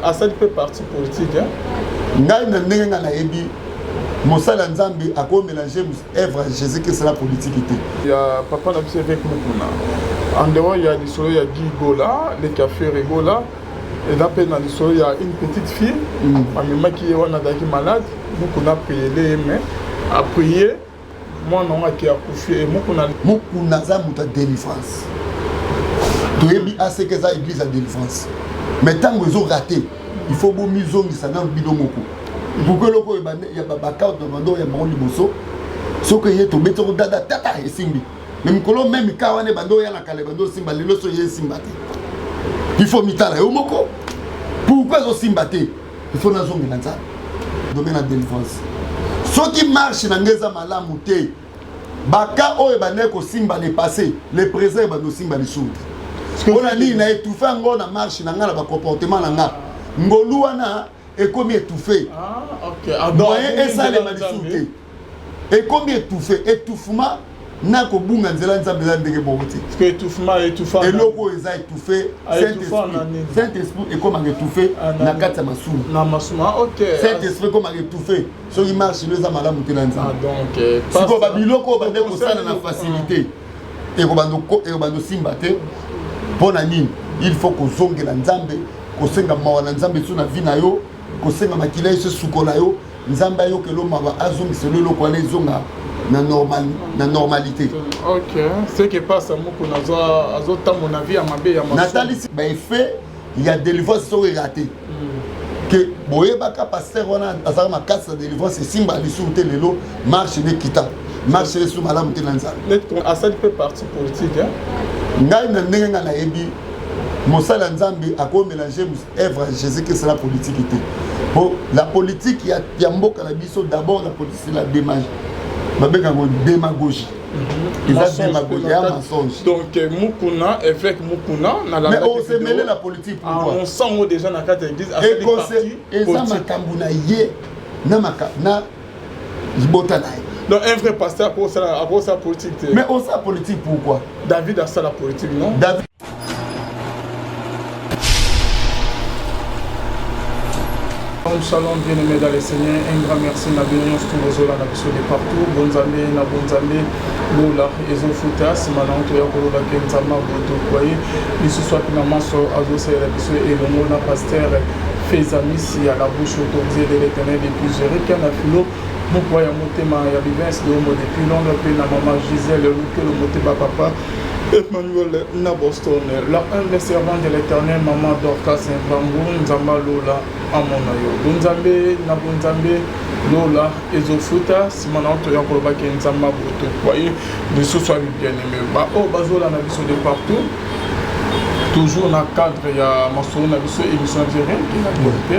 Asali mpe parti politique hein? Ngai na ndenge ngai nayebi mosali ya Nzambe ako mélanger œuvre ya Jésus Christ na politique te. Ya papa na biso évêque Mukuna en dehors ya lisolo ya Guy Gola leki ya Ferre Gola eza mpe na lisolo ya une petite fille bamemaki ye wana azalaki malade. Mukuna apriele ye mais aprie mwana yango ake akufi e Mukuna. Mukuna aza moto ya délivrance, toyebi ACK eza église ya délivrance, mais ntango ezo rater il faut bomizongisa nano bino moko. Pourquoi eloko oyo ya bacarte na bando ya bango liboso soki eye tobeti yango dada tata esimbi, mais mikolo meme ka wana ebanda oya na kala ebanda osimba, lelo so eye esimba te. Il faut mitala yo moko pourquoi ezosimba te. Il faut nazongela Nzambe domaine ya délivrance. Soki marche na ngai eza malamu te, baka oyo ebandaki kosimba le passé, le présent ebanda osimba lisusu te. Mpona nini? Na étouffe yango na marche na ngai, na bacomportement na nga. Ngolu wana ekomi étouffé, moyen esalema lisusu te, ekomi étouffé. Étouffement na kobunga nzela Nzambe eza ndenge moko te. Eloko oyo eza étouffé, Saint-Esprit ekomaka étouffé na kati ya masumu. Saint-Esprit ekomaka étouffé soki marche no eza malamu te na Nzambe. Sikoyo babiloko oyo bande kosala na facilité ekobanda osimba te. Mpo na nini? Il faut kozongela Nzambe, kosenga mawa na Nzambe so na vie na yo, kosenga makila Yesu esukola yo, Nzambe ayokelo mawa, azongiselo eloko wana ezonga na normal, na normalité. Ok, ce qui passe, Mukuna azotambola na vie ya mabe ya Natalisi baeffet ya délivrance soki eraté ke boyebaka pasteur wana azalaka makasi na délivrance, esimba lisusu te. Lelo marche ne kita, marche esu malamu te na Nzambe. Asali mpe parti politique hein? Ngai na ndenge ngai nayebi mosali ya Nzambe ako mélanger œuvre ya Jésus Christ na politique te. Po la politique ya mboka na biso, d'abord la politique, c'est la démagogie, babengaka démagogie, eza démagogie ya mensonge. Donc Mukuna, évêque Mukuna. Mais on se mêle la politique pourquoi? Monsango déjà na kati ya église asali parti. Eza makambo na ye na libota na ye. Donc un vrai pasteur akosala politique te? Mais osala politique pourquoi? David asala politique, non? David. Shalom, shalom, bien-aimé dans le Seigneur. Un grand merci na bino nyonso tozolanda biso de partout. Bonzambe na bonzambe, lola ezofuta. Nsima na toya koloba ke Nzambe aboto ye lisusu api na maso azosalela biso elongo na pasteur Fezamis ya la bouche autorisée de l'Éternel depuis Zurich, na filo mokwa ya motema ya Bivens Leombo depuis Londres, mpe na mama Gisèle Lukelo Moteba, papa Emmanuel na Boston, la humble servante de l'Éternel, maman Dorcas Mvangu. Nzamba lola amona yo. Bonzambe na bonzambe, lola ezofuta. Nsima na toya kolobaki Nzambe aboto kwaye lisusu abi. Bien aimé baoyo bazolanda biso de partout, toujours na cadre ya masolo na biso, émission na biso Rien que la vérité.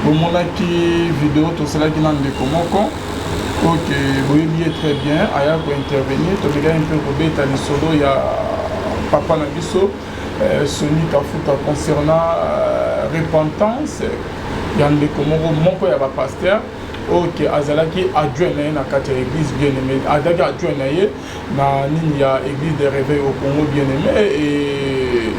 Bomonaki video tosalaki na ndeko moko ok, boyebi ye très bien, aya kointervenir. Tomekaki mpe kobeta lisolo ya papa na biso Sony Kafuta concernant repentance ya ndeko moko moko ya bapasteur oyo ke azalaki adjoint na ye na kati ya église. Bien aimé, azalaki adjoint na ye na nini ya église de réveil au Congo. Bien aimé, et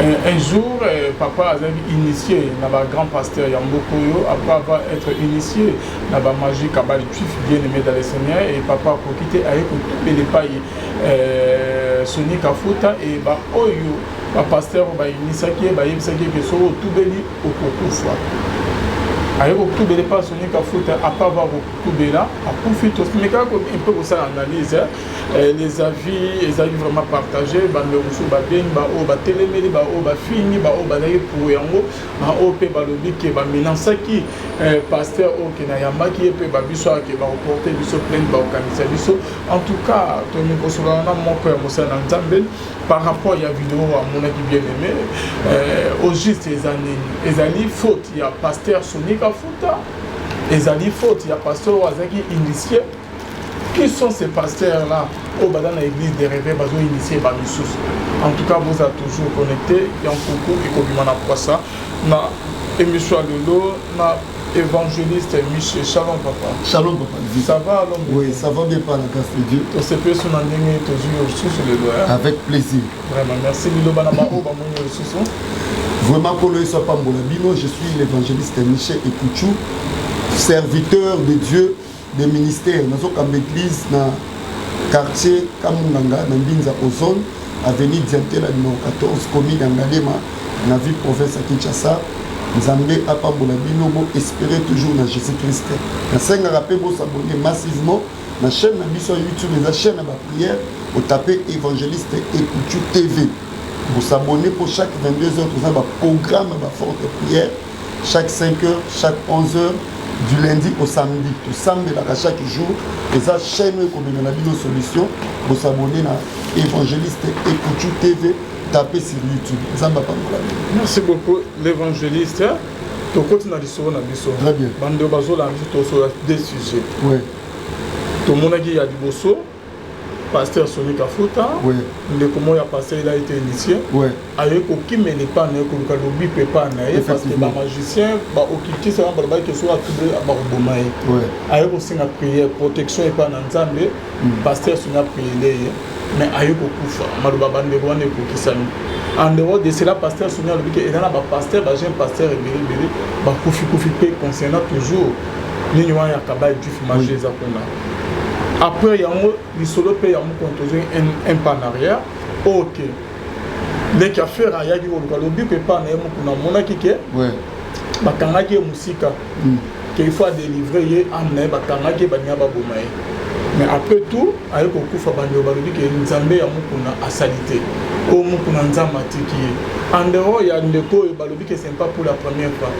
un jour papa azalaki initié na bagrand pasteur ya mboka oyo. Après avoir être initié na bamagie kabali juif, bien aimé dans le Seigneur, et papa akoki te, aye kotubela epai Sony Kafuta. E baoyo bapasteur oyo bayinisaki ye bayebisaki ye ke soki otubeli okokufa. Aye kotubela epai Sony Kafuta, après avoir kotubela akufi. Tomekaka mpe kosala analyse, les avis ezalaki vraiment partagé. Bandeko mosusu babengi, baoyo batelemeli, baoyo bafingi, baoyo bazalaki pour yango, baoyo mpe balobi ke bamenaçaki pasteur oyo ke nayambaki ye mpe babiso ake bakoporte biso plainte, bakokanisa biso. En tout cas, tomi kosolana na moko ya mosala na Nzambe par rapport ya video oyo amonaki. Bien aimé, au juste eza nini? Ezali faute ya pasteur Sony Kafuta? Ezali faute ya pasteur oyo azalaki initié? Qui sont ces pasteurs là oyo baza na église de réveil, bazo initier bamisusu? En tout cas, boza toujours connecté ya nkuku ekobima na poisa na émission ya lelo na évangéliste Michel. Shalom papa. Shalom papa. Ça va, l'homme? Oui, ça va bien par la grâce de Dieu. Tosepeli so na ndenge tozwi yo lisusu lelo. Avec plaisir. Vraiment merci. Liloba na baoyo bamoni yo lisusu. Vraiment, Kolo Yesu apambola bino. Je suis l'évangéliste Michel Ekuchu, serviteur de Dieu de ministère. Nazokamba église na quartier Kamunganga, na Mbinza Ozone, avenue Diantela numéro 14, commune ya Ngaliema, na ville province ya Kinshasa. Nzambe apambola bino, bo espérer toujours na Jésus-Christ. Nasengaka mpe bosabonner massivement na chaîne na biso ya YouTube, eza chaîne ya baprière. Otape Évangéliste Ekuchu TV, bosabonner pour chaque 22 heures toza baprogramme baforte prière, chaque 5 heures, chaque 11 heures, du lundi au samedi. Tosambelaka chaque jour. Eza chaîne oyo ekomema na bino solution. Bosabonner na Évangéliste Ekuchu TV, tapez sur YouTube. Nzambe apambola bino. Merci beaucoup, l'évangéliste. Tokoti na lisolo na biso. Très bien. Bandeko bazolanda biso, tosola deux sujets. Tomonaki ya liboso, pasteur Soni Kafuta, ndeko moko ya pasteur, il a été initié, aye kokimela epai na ye, koluka lobi mpe epai na ye, parce que bamagicien, baoccultiste wana balobaki soki atubeli, bakoboma ye. Aye kosenga prière, protection epai na Nzambe. Pasteur Soni apriele ye, mais aye kokufa. Maloba bandeko wana ekokisami. En dehors de cela, pasteur Soni alobi ke eza na bapasteur, bajeune pasteur ebele ebele bakufikufi mpe concernant toujours nini wana ya kabbale juif, magie eza kuna. Après yango, lisolo mpe ya mokonzi, tozwi un pas en arrière. Ok, leki affaire ayaki koluka lobiko epai na ye mokuna, amonaki ke bakangaki ye mosika, ke il faut adélivrer ye âme na ye. Bakangaki ye, balinga baboma ye, mais après tout aye kokufa. Bandeko balobi ke Nzambe ya Mokuna asali te, oyo Mokuna Nzambe atiki ye. En dehors ya ndeko oyo, balobi ke c'est pas pour la première fois.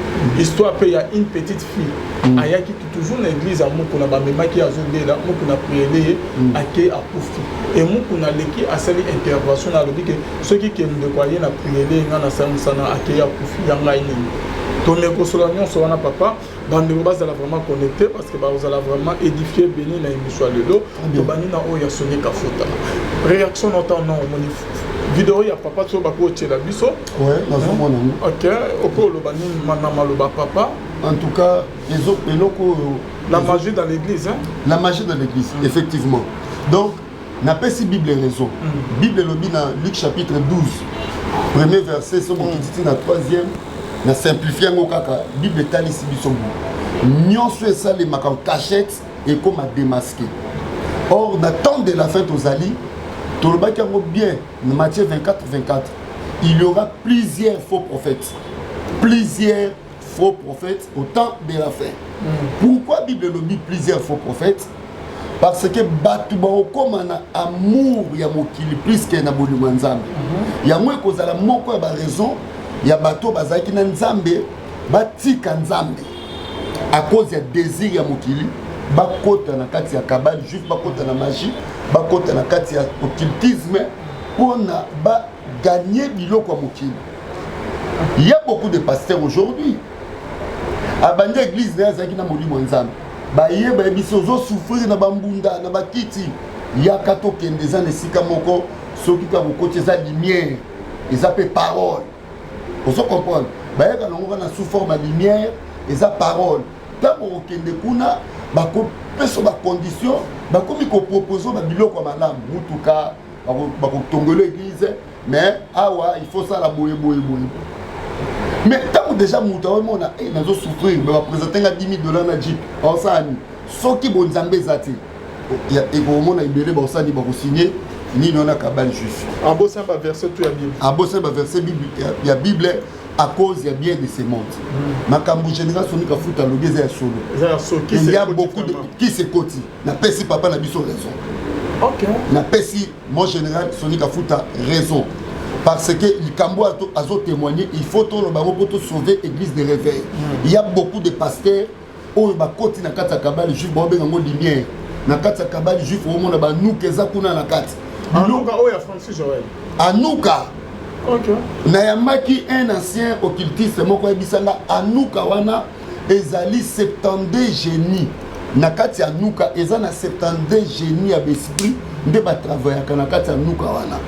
Histoire mpe ya une petite fille ayaki toujours na église ya Mokuna, bamemaki, azobela, Mokuna priele ye, ake akufi. E Mokuna aleki, asali intervention na alobi ke soki ke ndeko aye na priele ye, ngai nasali mosala, akei akufi, ya ngai nini? Tomekosola nyonso wana, papa. Bandeko bazala vraiment connecté parce que bazala vraiment édifié, béni na émission ya lelo. Tobandi na oyo ya Soni Kafuta. Réaction na ntango na omoni video ya papa, so bakotiela biso. Nazomona yango. Ok, okoki oloba nini na maloba papa? En tout cas, eloko oyo La magie dans l'église, hein? La magie dans l'église, effectivement. Donc napesi Bible raison. Bible elobi na Luc chapitre 12, premier verset, so bokiti ti na troisième, na simplifie yango kaka. Bible etalisi biso bo nyonso esalemaka en cachette ekóma démasqué. Or na temps de la fin tozali, tolobaki yango bien na Matthieu 24 24, il y aura plusieurs faux prophètes, plusieurs faux prophètes au temps de la fin. Pourquoi Bible elobi plusieurs faux prophètes? Parce que bato bakokóma na amour ya mokili plus ke na bolingo ya Nzambe. Yango ekozala moko ya baraison ya bato bazalaki na Nzambe batika Nzambe à cause ya désir ya mokili, bakota na kati ya kabbale juif, bakota na magie, bakota na kati ya occultisme mpona baganye biloko ya mokili. Il y a beaucoup de pasteurs aujourd'hui, abandi église na ye, azalaki na molimo ya Nzambe, bayeba yebisi ozosouffrir na bambunda na bakiti, yaka tokende, eza na esika moko, soki kaka okoti, eza lumière, eza mpe parole. Ozo comprendre? Bayaka nango kaka na sous forme ya lumière, eza parole. Ntango okende kuna, bakopesa bacondition, bakomi kopropose babiloko ya malamu, mutuka, bakotongela église, mais awa il faut sala boye boye boye. Mais ntango déjà moto aomona nazosouffrir, mais baprésente nga 10 000 $ na jeep, aosala nini? Soki bonzambe eza te, ekomona ebele baosala nini? Bakosigne nini wana? Kabbale juif. Abosani baverset to ya Bible. Abosani baverset ya Bible à cause ya bien de ce monde. Makambo général Soni Kafuta alobi eza ya solo. Il y a beaucoup de qui sekoti. Napesi papa na biso raison. Napesi mon général Soni Kafuta raison, parce que likambo azotémoigner, il faut toloba yango mpo tosauver église de réveil. Il y a beaucoup de pasteurs oyo bakoti na kati ya kabbale juif, baobenga yango lumière. Na kati ya kabbale juif, omona banuka eza kuna na kati. Anuka oyo ya Francis Joel? Anuka. Nayambaki un ancien occultiste moko, ayebisanga anuka wana ezali 72 génie. Na kati ya nuka eza na 72 génie ya baesprit nde batravaillaka na kati ya nuka wana.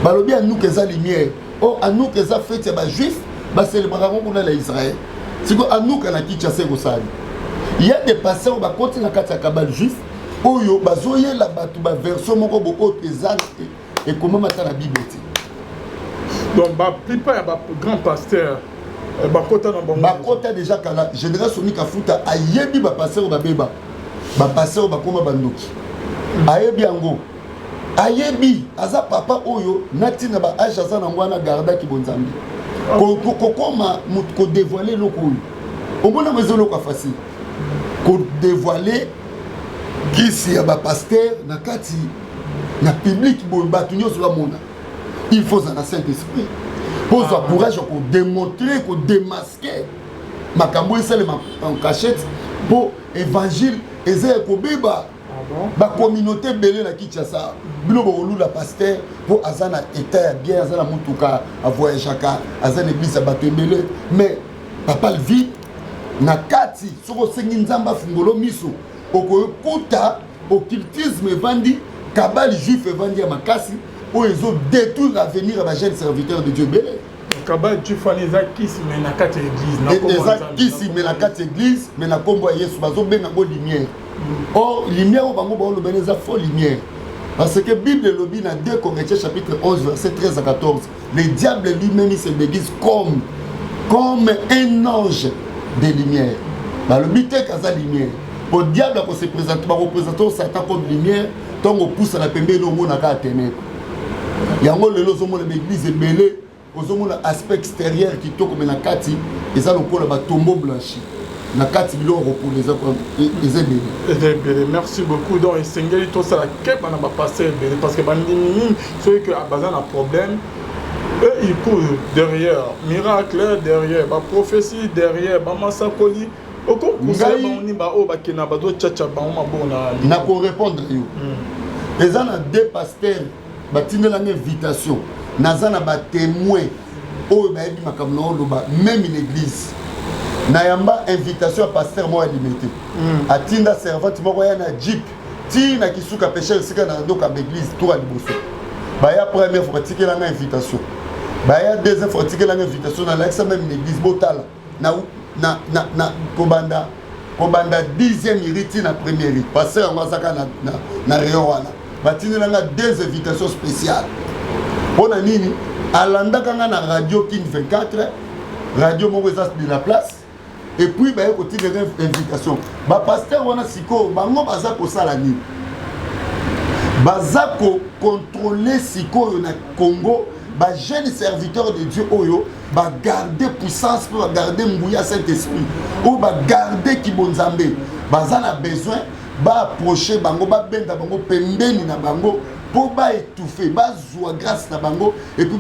Balobi anuka eza lumière, or anuka eza fête ya bajuif, bacélébraka yango kuna na Israel. Siko anuka na Kinshasa ekosali? Ya des pasteurs bakoti na kati ya kabbale juif oyo bazoyela bato baversion moko bo oyo eza ekomama ata na Bible te. Donc baplupart ya bagrand pasteur Bakota na bango. Bakota déjà kala. Général Sony Kafuta ayebi bapasteur babeba, bapasteur bakoma bandoki, ayebi yango, ayebi. Aza papa oyo na ntina ba âge aza nango wana, gardaki bonzambe. Kokoma moto kodévoiler eloko oyo omonango eza eloko ya facile, kodévoiler kisi ya bapasteur na kati na public boye, bato nyonso bamona, il faut ozala na Saint Esprit mpo ozwa courage ya kodémontrer, kodémasquer makambo esalema en cachette, mpo évangile eza ya kobeba. Ah bon? Bacommunauté ebele na Kinshasa, bino bokolula pasteur mpo aza na état ya bien, aza na motuka, avoyageaka, aza na église ya bato ebele. Mais papa Lvi, na kati, soki osengi Nzambe afungolo miso, okokuta occultisme evandi, kabbale juif evandi ya makasi oyo ezodétruire avenir ya bajeune serviteur de Dieu ebele. Kabbale juif wana eza kisi, mais na kati ya église, na kombo ya Eza Nzambe, kisi, na mais na kati ya église, mais na nkombo ya Yesu, bazobenga yango lumière. Or lumière oyo bango baolobana eza faux lumière, parce que Bible elobi na 2 Corinthiens chapitre 11 verset 13 à 14: le diable lui-même, il se déguise comme un ange de lumière. Balobi te kaza lumière, po diable akose présenter, bakoprésente o Satan comme lumière. Ntongo opusana pembeni, omonaka ya ténèbre. Yango lelo ozomona baéglise ebele, ozomona aspect extérieur kitoko, mais na kati eza lokola batombeau blanchi. Na kati biloko kopola eza ebele. Eza ebele. Merci beaucoup. Donc esengeli tosala keba na bapasteur ebele, parce que bandimi mingi, soki ke baza na problème, eux, ils courent derrière miracle, derrière baprophétie, derrière bamasakoli. Okokusala bango nini, baoyo bakenda bazochacha bango maboko na Nakorépondre yo. Eza na deux pasteurs batindelanga invitation. Naza na batémoin oyo bayebi makambo na oloba. Même une église, nayamba invitation ya pasteur moko ya Limete. Atinda servante moko ya na jeep ti na Kisuka Pêcheur, esika na ndokamba église. Tour ya liboso baya, première fois batikelanga invitation, baya deuxième fois batikelanga invitation. Nalakisa même na église, botala na kobanda 10e rue ti na première rue. Pasteur yango azaka na rayon wana. Batindelanga deux invitations spéciales. Mpo na nini? Alandaka nga na radio Kin 24, radio moko eza de la place, et puis baye kotindela invitation. Bapasteur wana sikoyo, bango baza kosala nini? Baza kocontrôler sikoyo na Congo bajeune serviteur de Dieu oyo bagarde puissance mpe bagarde nguya Saint Esprit, oyo bagarde kibonzambe. Baza na besoin baapproche bango, babenda bango pembeni na bango mpo baétouffe, bazwa grâce na bango, et puis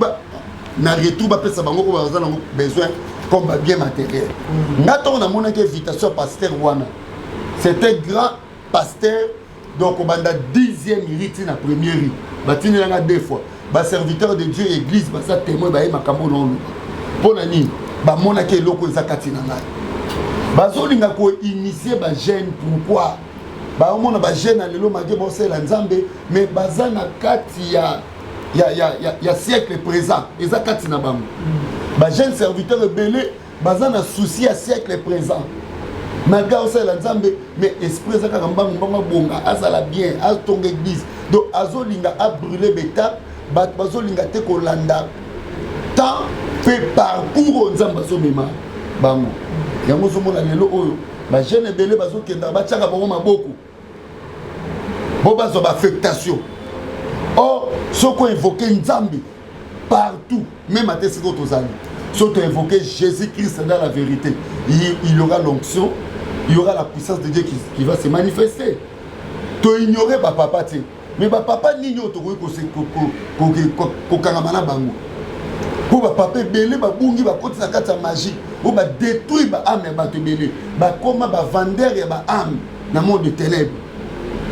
na retour bapesa bango oyo baza nango besoin comme babien matériel. Nga ntongo namonaki invitation ya pasteur wana, c'était grand pasteur, donc obanda 10e rue ti na première rue, batindelanga deux fois. Baserviteur de Dieu, église baza témoin, baye makambo na oloba. Mpo na nini? Bamonaki eloko eza kati na ngai. Bazolinga koinitier bajeune. Pourquoi? Baomona bajeune ya lelo, malgré baosalela Nzambe, mais baza na kati ya siècle présent. Eza kati na bango. Bajeune serviteur ebele baza na souci ya siècle présent. Malgré aosalela Nzambe, mais esprit eza kaka mbangu mbangu, abonga, azala bien, atonga église. Donc azolinga abrûler baétape. Bato bazolinga te kolanda temps mpe parcours oyo Nzambe azomema bango. Yango ozomona lelo oyo bajeune ebele bazokendaka, batiaka bango maboko mpo bazwa baaffectation. Or soki oinvoke Nzambe partout, même ate sikoyo tozali, soki toinvoke Jésus Christ dans la vérité, il y aura l'onction, il y aura la puissance de Dieu qui va se manifester. Toignore bapapa te, mais bapapa nini oyo tokoki kokangama na bango? Mpo bapapa ebele babungi, bakoti na kati ya magie oyo badétruire baâme ya bato ebele, bakóma bavendeur ya baâme na monde de ténèbre.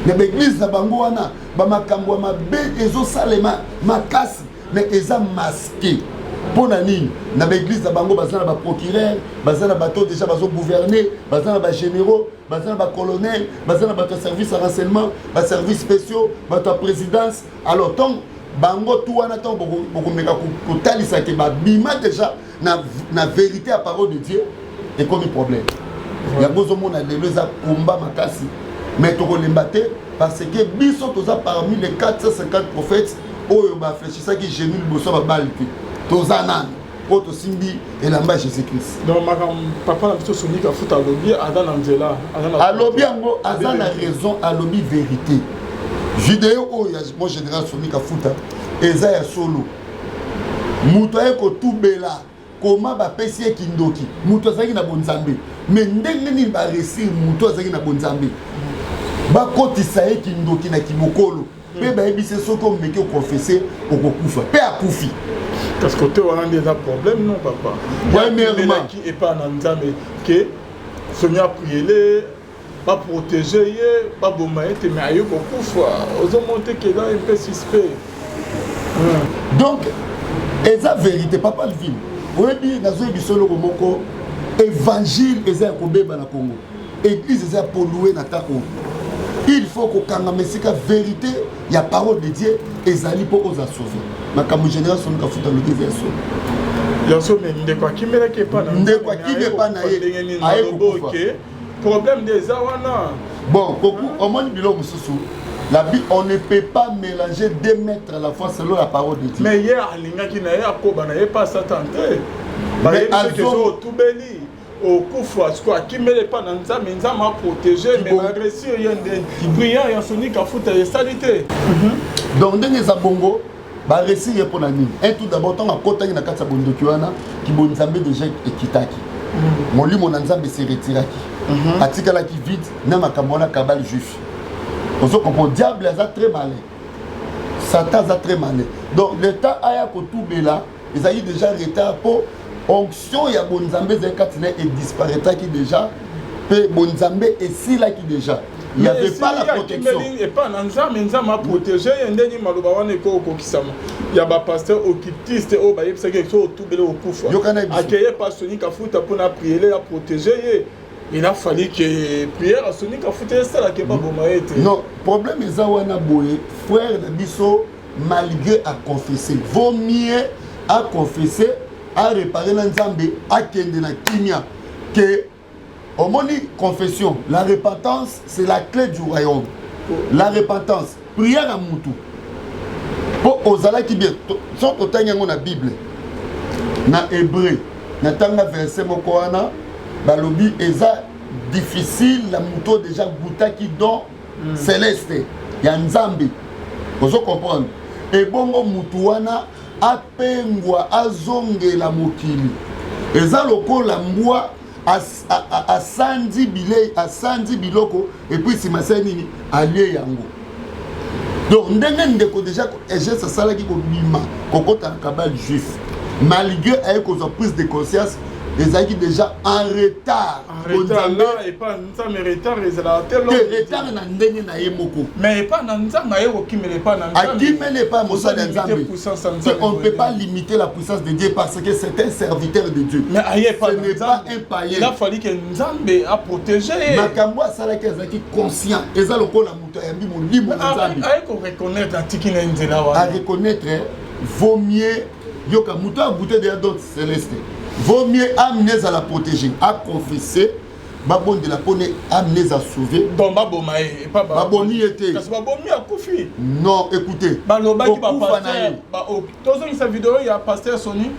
Na baéglise na bango wana, bamakambo ya mabe ezosalema makasi, mais eza masqué. Mpo na nini? Na baéglise na bango, baza na baprocureur, baza na bato déjà bazogouverne, baza na bagénéraux, baza na bacolonel, baza na bato ya service ya renseignement, baservice spéciaux, bato ya présidence. Alors ntongo bango tu wana, ntango bokomeka kotalisa ke babima déjà na vérité ya parole de Dieu, ekomi problème. Yango ozomona lelo eza komba makasi, mais tokolemba te, parce que biso toza parmi les 450 prophètes oyo bafléchisaki genou liboso ya babali te. Toza nani? Mpo tosimbi elamba ya Jésus Christ. Donc makambo papa na biso Sony Kafuta alobi, aza na nzela. Alobi yango, aza na raison, alobi vérité. Video oyo ya mon général Sony Kafuta eza ya solo. Moto aye kotubela koma bapesi ye kindoki, moto azalaki na bonzambe, mais ndenge nini baresir moto azalaki na bonzambe, bakotisa ye kindoki na kimokolo mpe bayebisi ye soki omeki okonfese okokufa, mpe akufi. Parce que te wana nde eza problème, non papa? Premièrement, epai na Nzambe ke Sonia priele baprotege ye, baboma ye te, mais aye kokufa. Ozomona te ke eza un peu suspect? Donc eza vérité, papa Alvin. Oyebi, nazoyebi biso eloko moko: évangile eza ya kobeba na Congo, église eza ya pollué na ta oyo. Il faut kokangama esika vérité ya parole de Dieu ezali mpo oza sauvé. Makambo général Sony Kafuta alobi eza ya solo. Ya so, mais ndeko akimelaki epa na Ndeko akimi epa na ye, aye kokufa. Problème nde eza wana. Bon, koku omoni biloko mosusu. La Bible, on ne peut pas mélanger deux maîtres à la fois selon la parole de Dieu. Mais ye alingaki na ye akoba na ye pa Satan te. Bayebisi ke so otubeli okufa. Sikoyo akimeli epa na Nzambe, Nzambe aprotege, mais baréussir ye nde prière ya Sony Kafuta esali te. Donc ndenge eza bongo, baréussir ye mpo na nini? Un, tout d'abord, ntango akotaki na kati ya bondoki wana, kibonzambe déjà ekitaki, molimo na Nzambe se retiraki, atikalaki vide na makambo wana, cabale juif. Ozo comprendre? Diable aza très malin, Satan aza très malin. Donc le temps aya kotubela ezalaki déjà retard, mpo onction ya bonzambe ezali kati na ye edisparaîtraki déjà, mpe bonzambe esilaki déjà. Il y avait pas la protection. Epa na Nzambe, Nzambe aprotege ye. Ndenge maloba wana ekokokisama ya bapasteur occultiste oyo bayebisaki so otubeli okufa, akeye pa Sony Kafuta mpona apriele aprotege ye. Il a fallu que prière ya Sony Kafuta esalaka baboma ye te. Non, problème eza wana boye: frère na biso, malgré aconfesse, vaut mieux aconfesse, aréparé na Nzambe, akende na kimia ke omoni confession. La repentance, c'est la clé du royaume. La repentance, prière ya mutu mpo ozalaki bien. So totangi yango na Bible, na Hébreu, natanga verset moko wana, balobi eza difficile na moto oyo déjà gutaki don céleste ya Nzambe. Ozo comprendre? Ebongo mutu wana apengwa, azongela mokili, eza lokola mbwa asandi bilei, asandi biloko, et puis nsima asali nini? Alie yango. Donc ndenge ndeko déjà geste asalaki, kobima kokota na cabale juif, malgré aye kozwa prise de conscience, ezalaki déjà en retard. Epa Nzambe retard ezalaka te. Te, retard na ndenge na ye moko. Mais epa na Nzambe, aye kokimela epa na Akimela epa mosali ya Nzambe. On ne peut pas limiter la puissance de Dieu parce que c'est un serviteur de Dieu. Mais aye epa Ce n'est pas un païen. Il a fallu que Nzambe aprotege ye. Makambo asalaki, azalaki conscient. Eza lokola moto ayambi molimo na Nzambe. Aye koreconnaître, atiki na nzela wana. Areconnaître, vaut mieux yoka moto agouté déjà don céleste, vaut mieux âme ezala protégé, aconfesse, babondela mpona âme eza sauvé. Donc baboma ye? Babomi ye te. Kasi babomi, akufi. Non, écoutez. Balobaki bapasteur, tozongisa video ya pasteur Sony.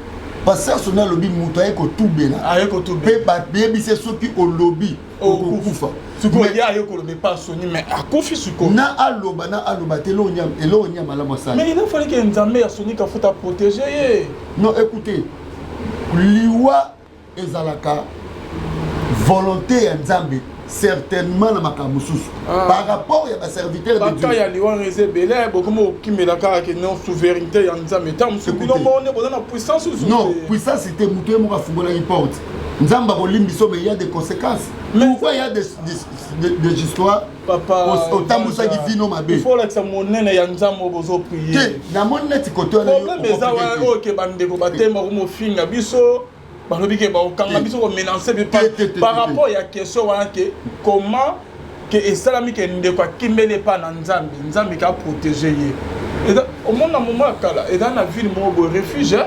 Pasteur Sony alobi moto aye kotubela. Aye kotubela. Mpe bayebisi soki olobi okokufa. Sikoyo ye aye koloba epa Sony, mais akufi sikoyo. Na aloba, na aloba te, eloko nia malamu asali. Mais il a fallu que Nzambe ya Sony Kafuta protege ye. Non, écoutez, liwa ezalaka volonté ya Nzambe certainement na makambo mosusu par rapport ya baserviteur de Dieu. Ya liwa eza ebele, bokoma kokimela kaka ke non, souveraineté ya Nzambe. Ta mosusu bino moko nde boza na puissance. Non, puissance te. Moto ye moko afungolaki porte. Nzambe akolimbi biso, mais il y a des conséquences. Pourquoi il y a des histoires? Otambusaki vino mabe. Il faut olakisa monene ya Nzambe oyo bozoprie. Te, namoni neti kote wana. Problème eza wana oyo ke bandeko batemba komofinga biso, balobi ke bakokanga biso, komenacer par rapport ya question wana ke comment ke esalami ke ndeko akimbeli epa na Nzambe, Nzambe ka protege ye. Omona moment ya kala, eza na ville moko boye, refuge,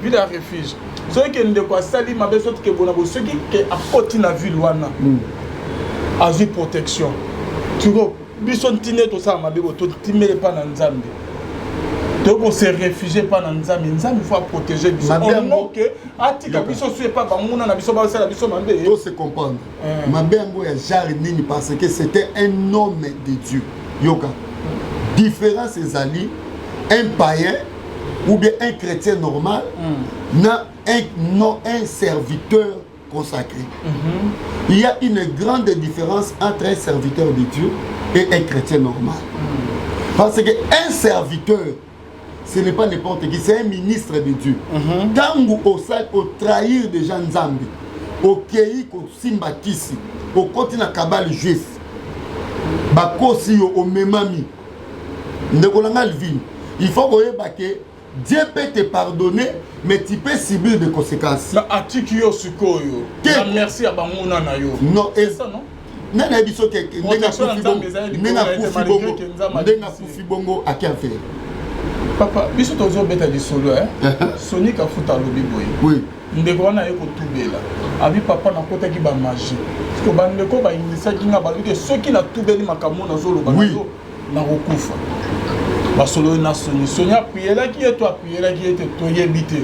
ville ya refuge. Soki ke ndeko asali mabe, soki ke bona boye, soki ke akoti na ville wana, azwi protection. Sikoyo biso ntinde tosala mabe boye, totimbeli epa na Nzambe. Toyei kose réfugier epa na Nzambe. Nzambe faut aprotéger biso ono ke atika biso su epa banguna na biso basala biso mabe. To se comprendre mabe yango ya genre nini? Parce que c'était un homme de Dieu. Yoka, différence ezali un païen ou bien un chrétien normal na un, non, un serviteur consacré. Il y a une grande différence entre un serviteur de Dieu et un chrétien normal. Parce que un serviteur, ce n'est pas n'importe qui, c'est un ministre de Dieu. Tango otrahir déjà Nzambe, okei kosimba kisi, okoti na kabbale juif, bakosi yo, omemami. Ndeko na nga Alvin, il faut koyeba ke Dieu peut te pardonner, mais tu peux subir des conséquences. Atiki yo sikoyo na merci ya banguna na yo. Non, ça, non, nani ayebi soki ndenge akufi bongo, ndenge akufi bongo, ake affaire. Papa, biso tozobeta lisolo. Soni Kafuta alobi boye. Ndeko wana aye kotubela, abi: "Papa, nakotaki bamagie ko bandeko bayingisaki nga, balobi ke soki natubeli makambo nazoloba na yo, nakokufa." Basololi na Soni. Soni aprielaki ye to aprielaki ye te, toyebi te.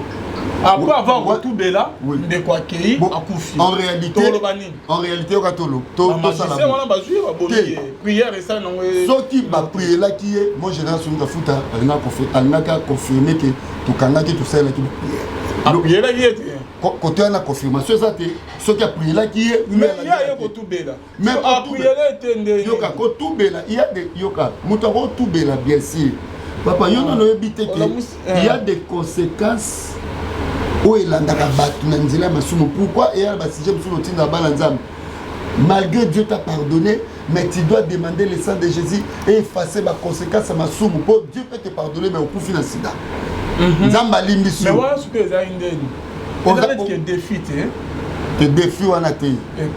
Après avoir kotubela, ndeko akei, akufi. En réalité, Toloba nini? En réalité, yoka, tolo Bamagicien wana bazwi ye, babomi ye, prière esali nango. Soki baprielaki ye, mon général Soni Kafuta alingaka confirme ke tokangaki, tosalelaki baprière. Aprielaki ye te. Kote wana confirmation eza te soki aprielaki ye. Mais ye aye kotubela, apriele te nde. Yoka, kotubela iya de, yoka, moto akotubela, bien sûr. Papa, yo nano oyebi te ke il y a des conséquences oyo elandaka bato na nzela ya masumu. Pourquoi eya na basujet mosusu otinda bana Nzambe? Malgré Dieu t'a pardonné, mais tu dois demander le sang de Jésus et effacer baconséquence ya masumu, mpo Dieu peut te pardonner, mais okufi na sida, Nzambe alimbisi. Mais wana soki ezali ndeni, eza neti ke défi te. Te, défi wana te,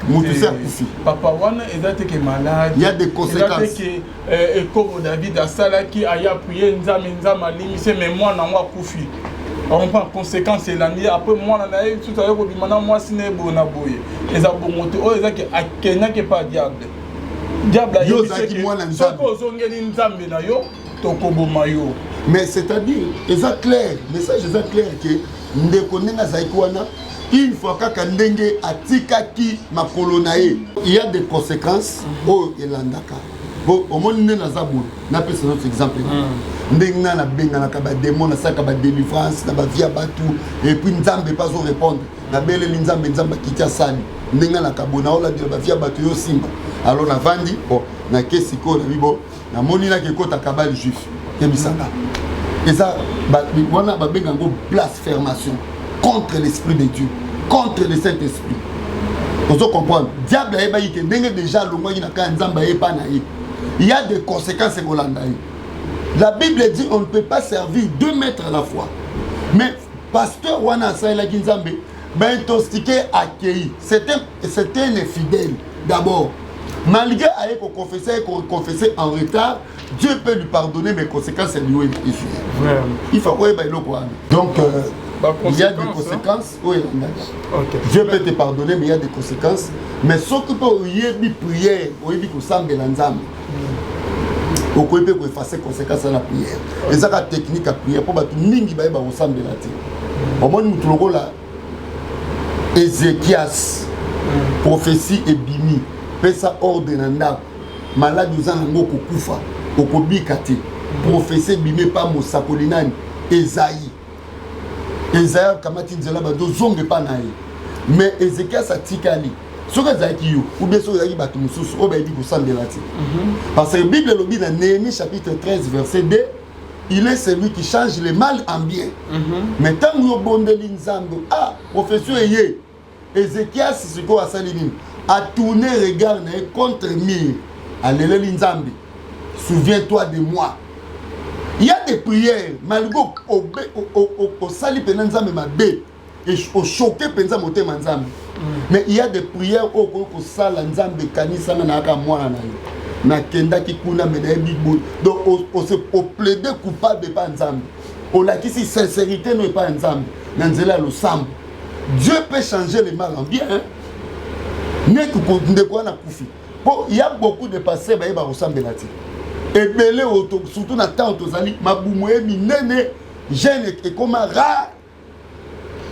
motu se akufi. Papa, wana eza te ke malade. Il y a des conséquences. Eza te ke ekobo David asalaki, aya prier Nzambe, Nzambe alimbisi, mais mwana yango akufi. Comprend, conséquence elandi. Après mwana na ye susu aye kobima na mwasi na ye boye na boye. Eza bongo te. Oyo ezaki akendaki epa diable, diable ayebisi: "Soki ozongeli Nzambe na yo, tokoboma yo." Mais c'est-à-dire, eza clair, message eza clair ke ndeko ndenge azalaki wana, une fois kaka ndenge atikaki makolo na ye, il y a des conséquences oyo elandaka. Bo omoni nde naza boye, napesa notre exemple. Ndenge nga nabenganaka badémon, nasalaka badélivrance na bavie ya bato, et puis Nzambe mpe azorépondre. Nabeleli Nzambe, Nzambe akiti, asali. Ndenge nalaka boye, naolandela bavie ya bato, yo simba. Alors navandi, bon, nake sikoyo, nabi bo namoni naki ekota kabbale juif. Yebisaka, eza wana babenga yango blasphémation contre l'esprit de Dieu, contre le Saint-Esprit. Ozo comprendre? Diable ayebaki ke ndenge déjà alongwaki na kaka Nzambe, ayepa na ye, il y a des conséquences ekolanda ye. La Bible dit: on ne peut pas servir deux maîtres à la fois. Mais pasteur wana asalelaki Nzambe, baintoxiqué, akei. C'était un infidèle d'abord. Malgré aye koconfesser, aye koconfesser en retard, Dieu peut lui pardonner, mais conséquences eliyo ezwi. Il faut koyeba eloko wana. Donc il y a des conséquences oyo elandaka. Dieu peut te pardonner, mais il y a des conséquences. Mais soki mpe oyebi prière, oyebi kosambela Nzambe, okoki mpe koeffacer conséquence na prière. Ezaka technique ya prière, mpo bato mingi bayeba kosambela te. Omoni motu lokola Ézéchias, prophétie ebimi: "Pesa ordre na ndako, maladi oza nango, okokufa, okobika te." Prophétie ebimi epa mosakoli nani? Ezayi. Ezayi akamati nzela, bando ozonga epa na ye, mais Ézéchias atikali. Soki ezalaki yo ou bien soki ezalaki bato mosusu oyo bayebi kosambela te, parce que Bible elobi na Néhémie chapitre 13 verset 2: "Il est celui qui change le mal en bien." Mais ntango yo obondeli Nzambe, ah, prophétie eye, Ézéchias sikoyo asali nini? Atourne regard na ye contre mur, aleleli Nzambe: "Souviens-toi de moi." Il y a des prières, malgré osali mpenza Nzambe mabe, ochoquer mpenza motema Nzambe, mais il y a des prières oyo okoki kosala: "Nzambe, ekanisanga na kaka mwana na yo, nakendaki kuna, me nayebi boye." Donc oplaide coupable epa Nzambe, olakisi sincérité no epa ya Nzambe na nzela ya losambo. Dieu peut changer le mal en bien. Neti ndeko wana akufi, mpo ya beaucoup de pasteurs bayeba kosambela te. Ebele surtout na ntango tozali, mabumu ye minene, jeûne ekoma rare.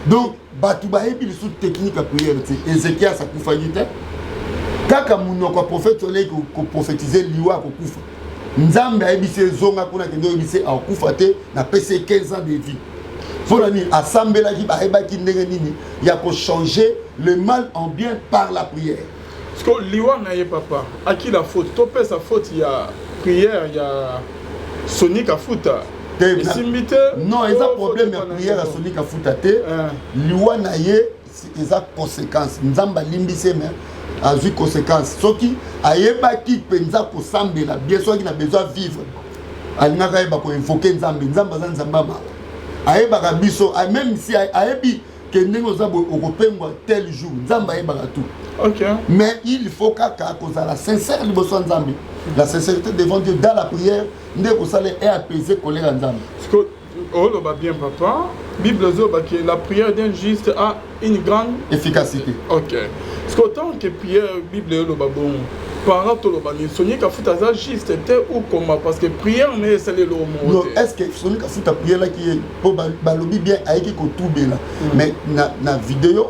Donc bato bayebi lisusu technique ya prière te. Ezekias akufaki te, kaka monoko ya prophète oleki koprophétise liwa, akokufa. Nzambe ayebisi, ezonga kuna, kende oyebisi, akokufa te, napesi ye 15 ans de vie. Mpona nini? Asambelaki. Bayebaki ndenge nini ya kochanger le mal en bien par la prière. Parce que liwa na ye, papa, aki la faute? Topesa faute ya prière ya Soni Kafuta esimbi te? Non, eza problème ya prière ya Soni Kafuta te. Liwa na ye eza conséquence. Nzambe alimbisi ye, mais azwi conséquence. Soki ayebaki mpenza kosambela bien, soki na besoin vivre, alingaka ayeba koinvoquer Nzambe. Nzambe aza Nzambe ya mawa, ayebaka biso. Même si ayebi ke ndenge oza boye, okopengwa tel jour, Nzambe ayebaka tout. Mais il faut kaka kozala sincère liboso ya Nzambe. La sincérité devant Dieu dans la prière nde kosala e apaiser colère ya Nzambe. Oloba bien, papa. Bible ezolobaki: la prière d'un juste a une grande efficacité. Ok, parce que autant que prière, Bible eloba bongo, parent toloba nini? Soni Kafuta aza juste te ou comment? Parce que prière ne esali eloko moko te. Est ce que Soni Kafuta prielaki ye? Mpo balobi bien ayeki kotubela, mais na video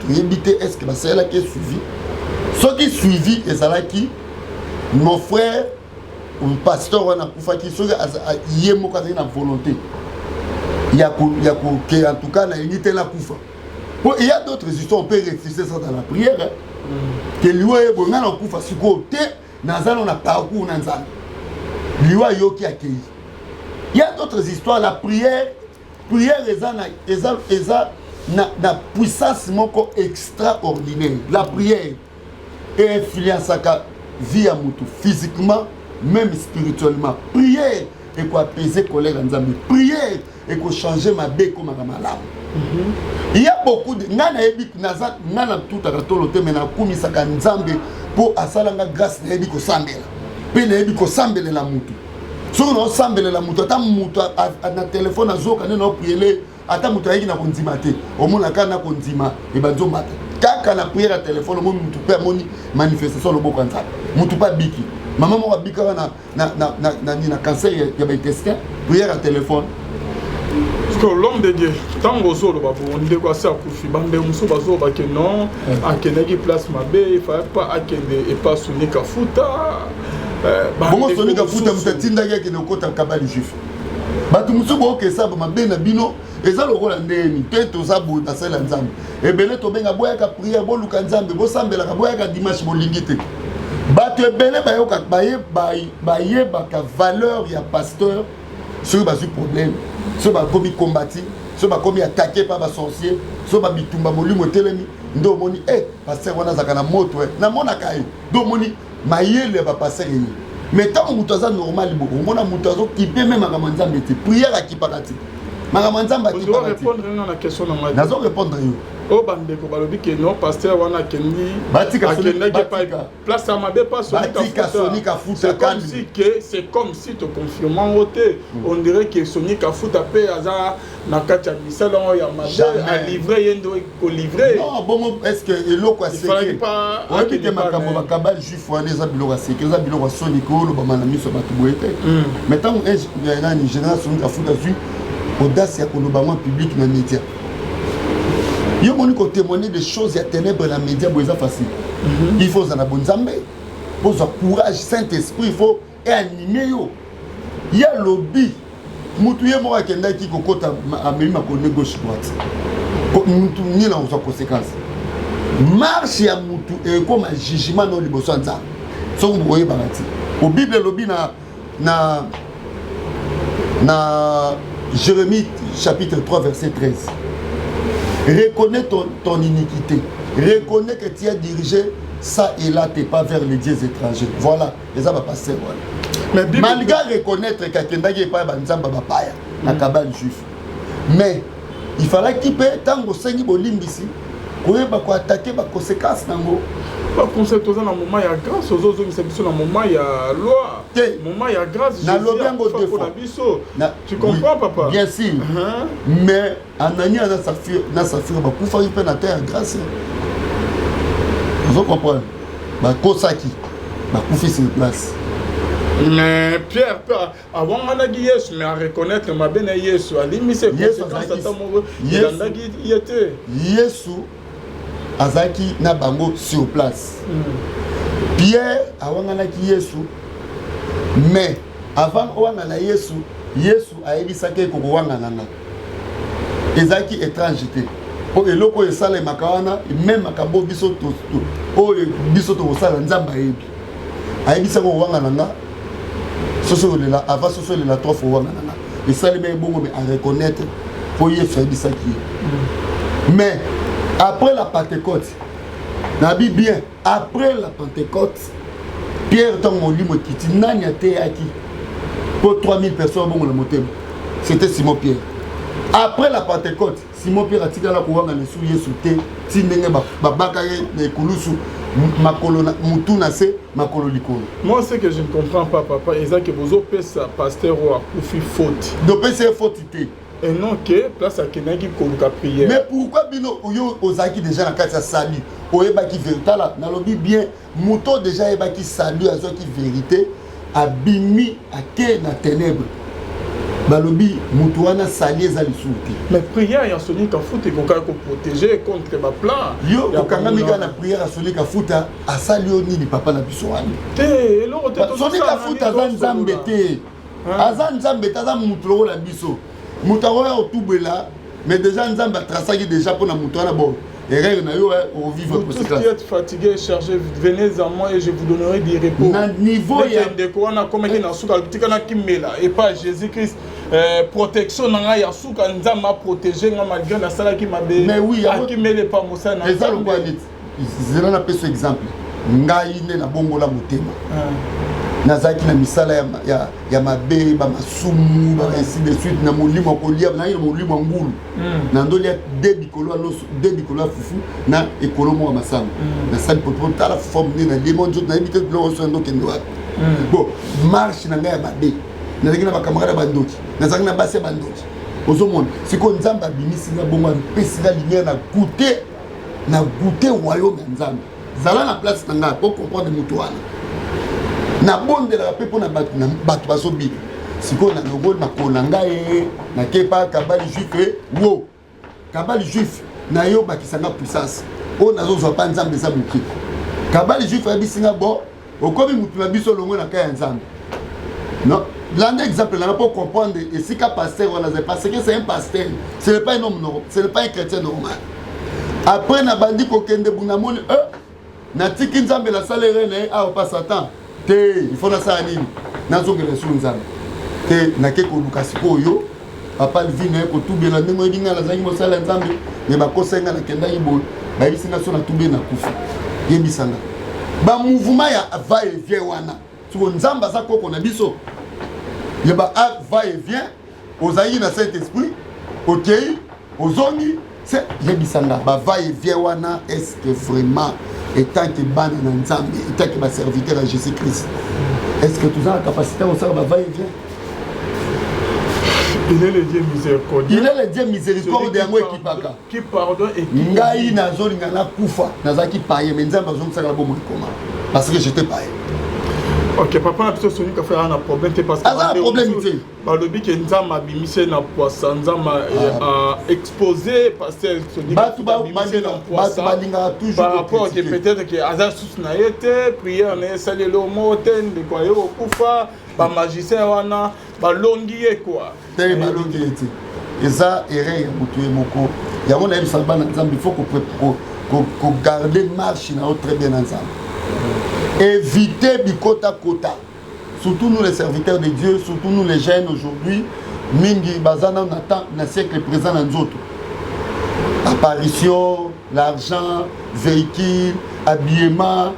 toyebi te est ce que basalelaki ye suivi. Soki suivi ezalaki, mon frère pasteur wana akufaki, soki ye moko azalaki na volonté ya koke, en tout cas nalingi te nakufa. Po il y a d'autres histoires, on peut refuser ça dans la prière, hein. Ke liwa ye boye, ngai nakufa sikoyo te, naza no na parcours na Nzambe. Liwa ayoki, akei. Il y a d'autres histoires. La prière, prière eza na puissance moko extraordinaire. La prière einfluençaka vie ya motu physiquement, même spirituellement. Prière ekoapaiser colère ya Nzambe, prière ekochange mabe ekomaka malamu. Il y a beaucoup de ngai nayebi, naza ngai natutaka tolo te, me nakumisaka Nzambe mpo asalanga grâce. Nayebi kosambela mpe nayebi kosambelela mutu. Soki naosambelela mutu, ata mutu na telefone azoka nde naopriele, ata moto ayeki na kondima te, omona kaka na kondima ebandi omata kaka na prière ya telefone. Omoni mutu mpe amoni manifestation loboko ya Nzambe, mutu mpe abiki. Mama moko abikaka na cancer ya baintestin, prière ya telefone. Parce que l'homme de Dieu, ntango ozoloba bongo, ndeko asi akufi, bandeko mosusu bazoloba ke non, akendaki place mabe, il fallait pas akende epa Soni Kafuta. Bongo Soni Kafuta moto atindaki akende kokota kabbale juif. Bato mosusu bookesa mabe na bino eza lokola ndeni te. Toza boye, basali ya Nzambe ebele tobenga, boyaka prière, boluka Nzambe, bosambelaka, boyaka dimanche, bolingi te. Bato ebele bayoka, bayebaka valeur ya pasteur soki bazwi problème, soki bakomi kombati, soki bakomi attaqué pa basorcier, soki babitumba molimo etelemi, nde omoni e pasteur wana azalaka na moto, namonaka ye. Nde omoni mayele ya bapasteur eye. Mais ntango moto aza normal bo, omona moto azokipe me makambo ya Nzambe te, prière akipaka te, makambo ya Nzambe akipaka te. Nazo répondre yo. Oyo bandeko balobi ke non, pasteur wana akendi, akendaki epai place ya mabe pa. Batika Soni Kafuta. C'est comme si que c'est comme si toconfirme yango te. On dirait que Soni Kafuta mpe aza na kati ya misala oyo ya mabe, alivre ye nde kolivre. Non, bongo est ce que eloko ya secret oyebi te? Makambo bakabbale juif wana eza biloko ya secret, eza biloko ya soni kolobama na miso ya bato boye te. Mais ntango nani, général Soni Kafuta azwi audace ya koloba ngo public na média, yo moni kotémoigner des choses ya ténèbre na média boye, eza facile? Il faut ozala na bonzambe, ozwa courage, Saint Esprit il faut eanime yo. Ye alobi mutu ye moko akendaki kokota, amemi makolo ne gauche droite, mutu nini akozwa conséquence? Marche ya mutu ekoma jugement no liboso ya Nzambe. Soki boyebaka ti o Bible elobi na Jérémie chapitre 3 verset 13: reconnais ton iniquité, reconnais que tu as dirigé ça et là tes pas vers les dieux étrangers. Voilà, eza bapasteur wana, malgré reconnaître kakendaki epai ya banzambe bapaya na kabbale juif, mais il fallaki mpe ntango osengi bolimbisi, koyeba koattaquer baconséquence nango. Baconseil, toza na moment ya grâce, ozozongisa biso na moment ya loi. Te. Moment ya grâce. Nalobi yango deux fois. Na biso, tu comprends, oui, papa? Bien sûr. Mais Anania na Safira bakufaki mpe na terre ya grâce. Ozo comprendre? Bakosaki, bakufi sur place. Mais Pierre mpe awanganaki Yesu, mais areconnaître mabe na Yesu, alimbisi. Conséquence ata moko elandaki ye te. Yesu azalaki na bango sur place. Pierre awanganaki Yesu, mais avant owangana Yesu, Yesu ayebisaki ekokowangana nga. Ezalaki étrange te, mpo eloko oyo esalemaka wana, même makambo biso oyo biso tokosala, Nzambe ayebi. Ayebisaki owangana nga soso olela, avant soso olela trois fois owangana nga. Esalemi ebongo, mais areconnaître mpo Yesu ayebisaki ye. Mais après la Pentecôte, nabi bien, après la Pentecôte, Pierre, ntango molimo ekiti, nani ateyaki mpo 3000 personnes bongo na motema? C'était Simon Pierre. Après la Pentecôte, Simon Pierre atikala kowanga lisu Yesu te, ti ndenge babaka ye na ekulusu, makolo mutu na se, makolo likolo. Moi, ce que je ne comprends pas, papa, eza ke bozopesa pasteur oyo akufi faute. Dopesa ye faute te. Et non ke place akendaki koluka prière. Mais pourquoi bino oyo ozalaki déjà na kati ya salut, oyebaki vérité? Tala, nalobi bien, moto déjà ayebaki salut, azwaki vérité, abimi, ake na ténèbre, balobi moto wana sali eza lisusu te. Mais prière ya Soni Kafuta ekokaki koprotéger contre baplan. Yo okangami kaka na prière ya Soni Kafuta. Asali yo nini, papa na biso wana? Te, eloko te. Soni Kafuta aza Nzambe te, aza Nzambe te, aza motu lokola biso. Moto akoya kotubwela, mais déjà Nzambe atrasaki déjà mpona moto wana. Bon, erreur na yo, ovivre. Vous tous qui êtes fatigués et chargés, venez à moi et je vous donnerai du repos. Na niveau ya ndeko wana akomaki na suka, tikana kimela epa Jésus Christ, protection na ngai ya suka. Nzambe aprotege nga malgré nasalaki mabe. Mais oui. Akimela epa mosala na eza lokola neti, zela napesa exemple. Ngai nde nabongola motema, nazalaki na misala ya mabe, bamasumu, ainsi de suite, na molimo ya kolia, nazalaki na molimo ya ngulu. Na ndolia de bikolo ya loso, de bikolo ya fufu na ekolo moko ya masango. Nasali potopoto, tala fufu ya monene, nalie mo nzoto, nayebi te biloko nyonso ndokende wapi. Bon, marche na ngai ya mabe, nazalaki na bacamarade ya bandoki, nazalaki na basi ya bandoki. Ozomona sikoyo, Nzambe abimisi nga bongo, apesi nga lumière, na goûte, na goûte royaume ya Nzambe. Zala na place na ngai po comprendre moto wana. Nabondelaka mpe mpo na bato bazobika. Sikoyo nalongoli makolo na ngai, nakepa kabali juif wo kabali juif na yo, bakisa nga puissance oyo nazozwa mpa Nzambe eza moke. Kabali juif ayebisi nga: "Bo okomi mutu na biso, longwe na kai ya Nzambe." Non, landa exemple nanga mpo comprendre esika pasteur wana azali, parce que c'est un pasteur, ce n'est pas un homme normal, ce n'est pas un chrétien normal. Après nabandi kokende, namoni natiki Nzambe, nasala erreur na ye awa pa Satan te. Il faut nasala nini? Nazongela esu Nzambe te. Nake koluka sikoyo papa Alvin, naye kotubela ndenge oyebi ngai nazalaki mosala ya Nzambe, me bakosai ngai, nakendaki boye, bayebisi ngai so natubeli nakufi. Yebisa nga, bamouvement ya va et vient wana, siko Nzambe aza koko na biso ya ba va et vient. Ozalaki na Saint Esprit, okei, ozongi se. Yebisa nga, ba va et vient wana, est ce que vraiment, étant que bana na Nzambe, étant que baserviteur ya Jésus Christ, est ce que toza na capacité ya kosala ba va et vient? Il est le Dieu miséricordieux. Il est le Dieu miséricorde, yango ekipaka. Qui pardonne et qui Ngai nazolinga nakufa, nazalaki paye, mais Nzambe azongisaka na bomoi koma parce que j'étais paye. Ok, papa na biso Soni Kafuta aza na problème te, parce que Aza na problème te. Balobi ke Nzambe abimisi ye na poisa, Nzambe exposé pasteur Soni. Bato balingaka toujours par rapport ke peut-être ke aza susu na ye te, prière na ye esali eloko moko te, ndeko aye kokufa, bamagicien wana balongi ye quoi. Te, balongi ye te, eza erreur ya moto ye moko. Yango nayebisaka bana Nzambe, il faut kogarder marche na yo très bien na Nzambe, éviter bikotakota, surtout nous les serviteurs de Dieu, surtout nous les jeunes aujourd'hui. Mingi baza nano na temps na siècle présent na nzoto, apparition, l'argent, véhicule, habillement,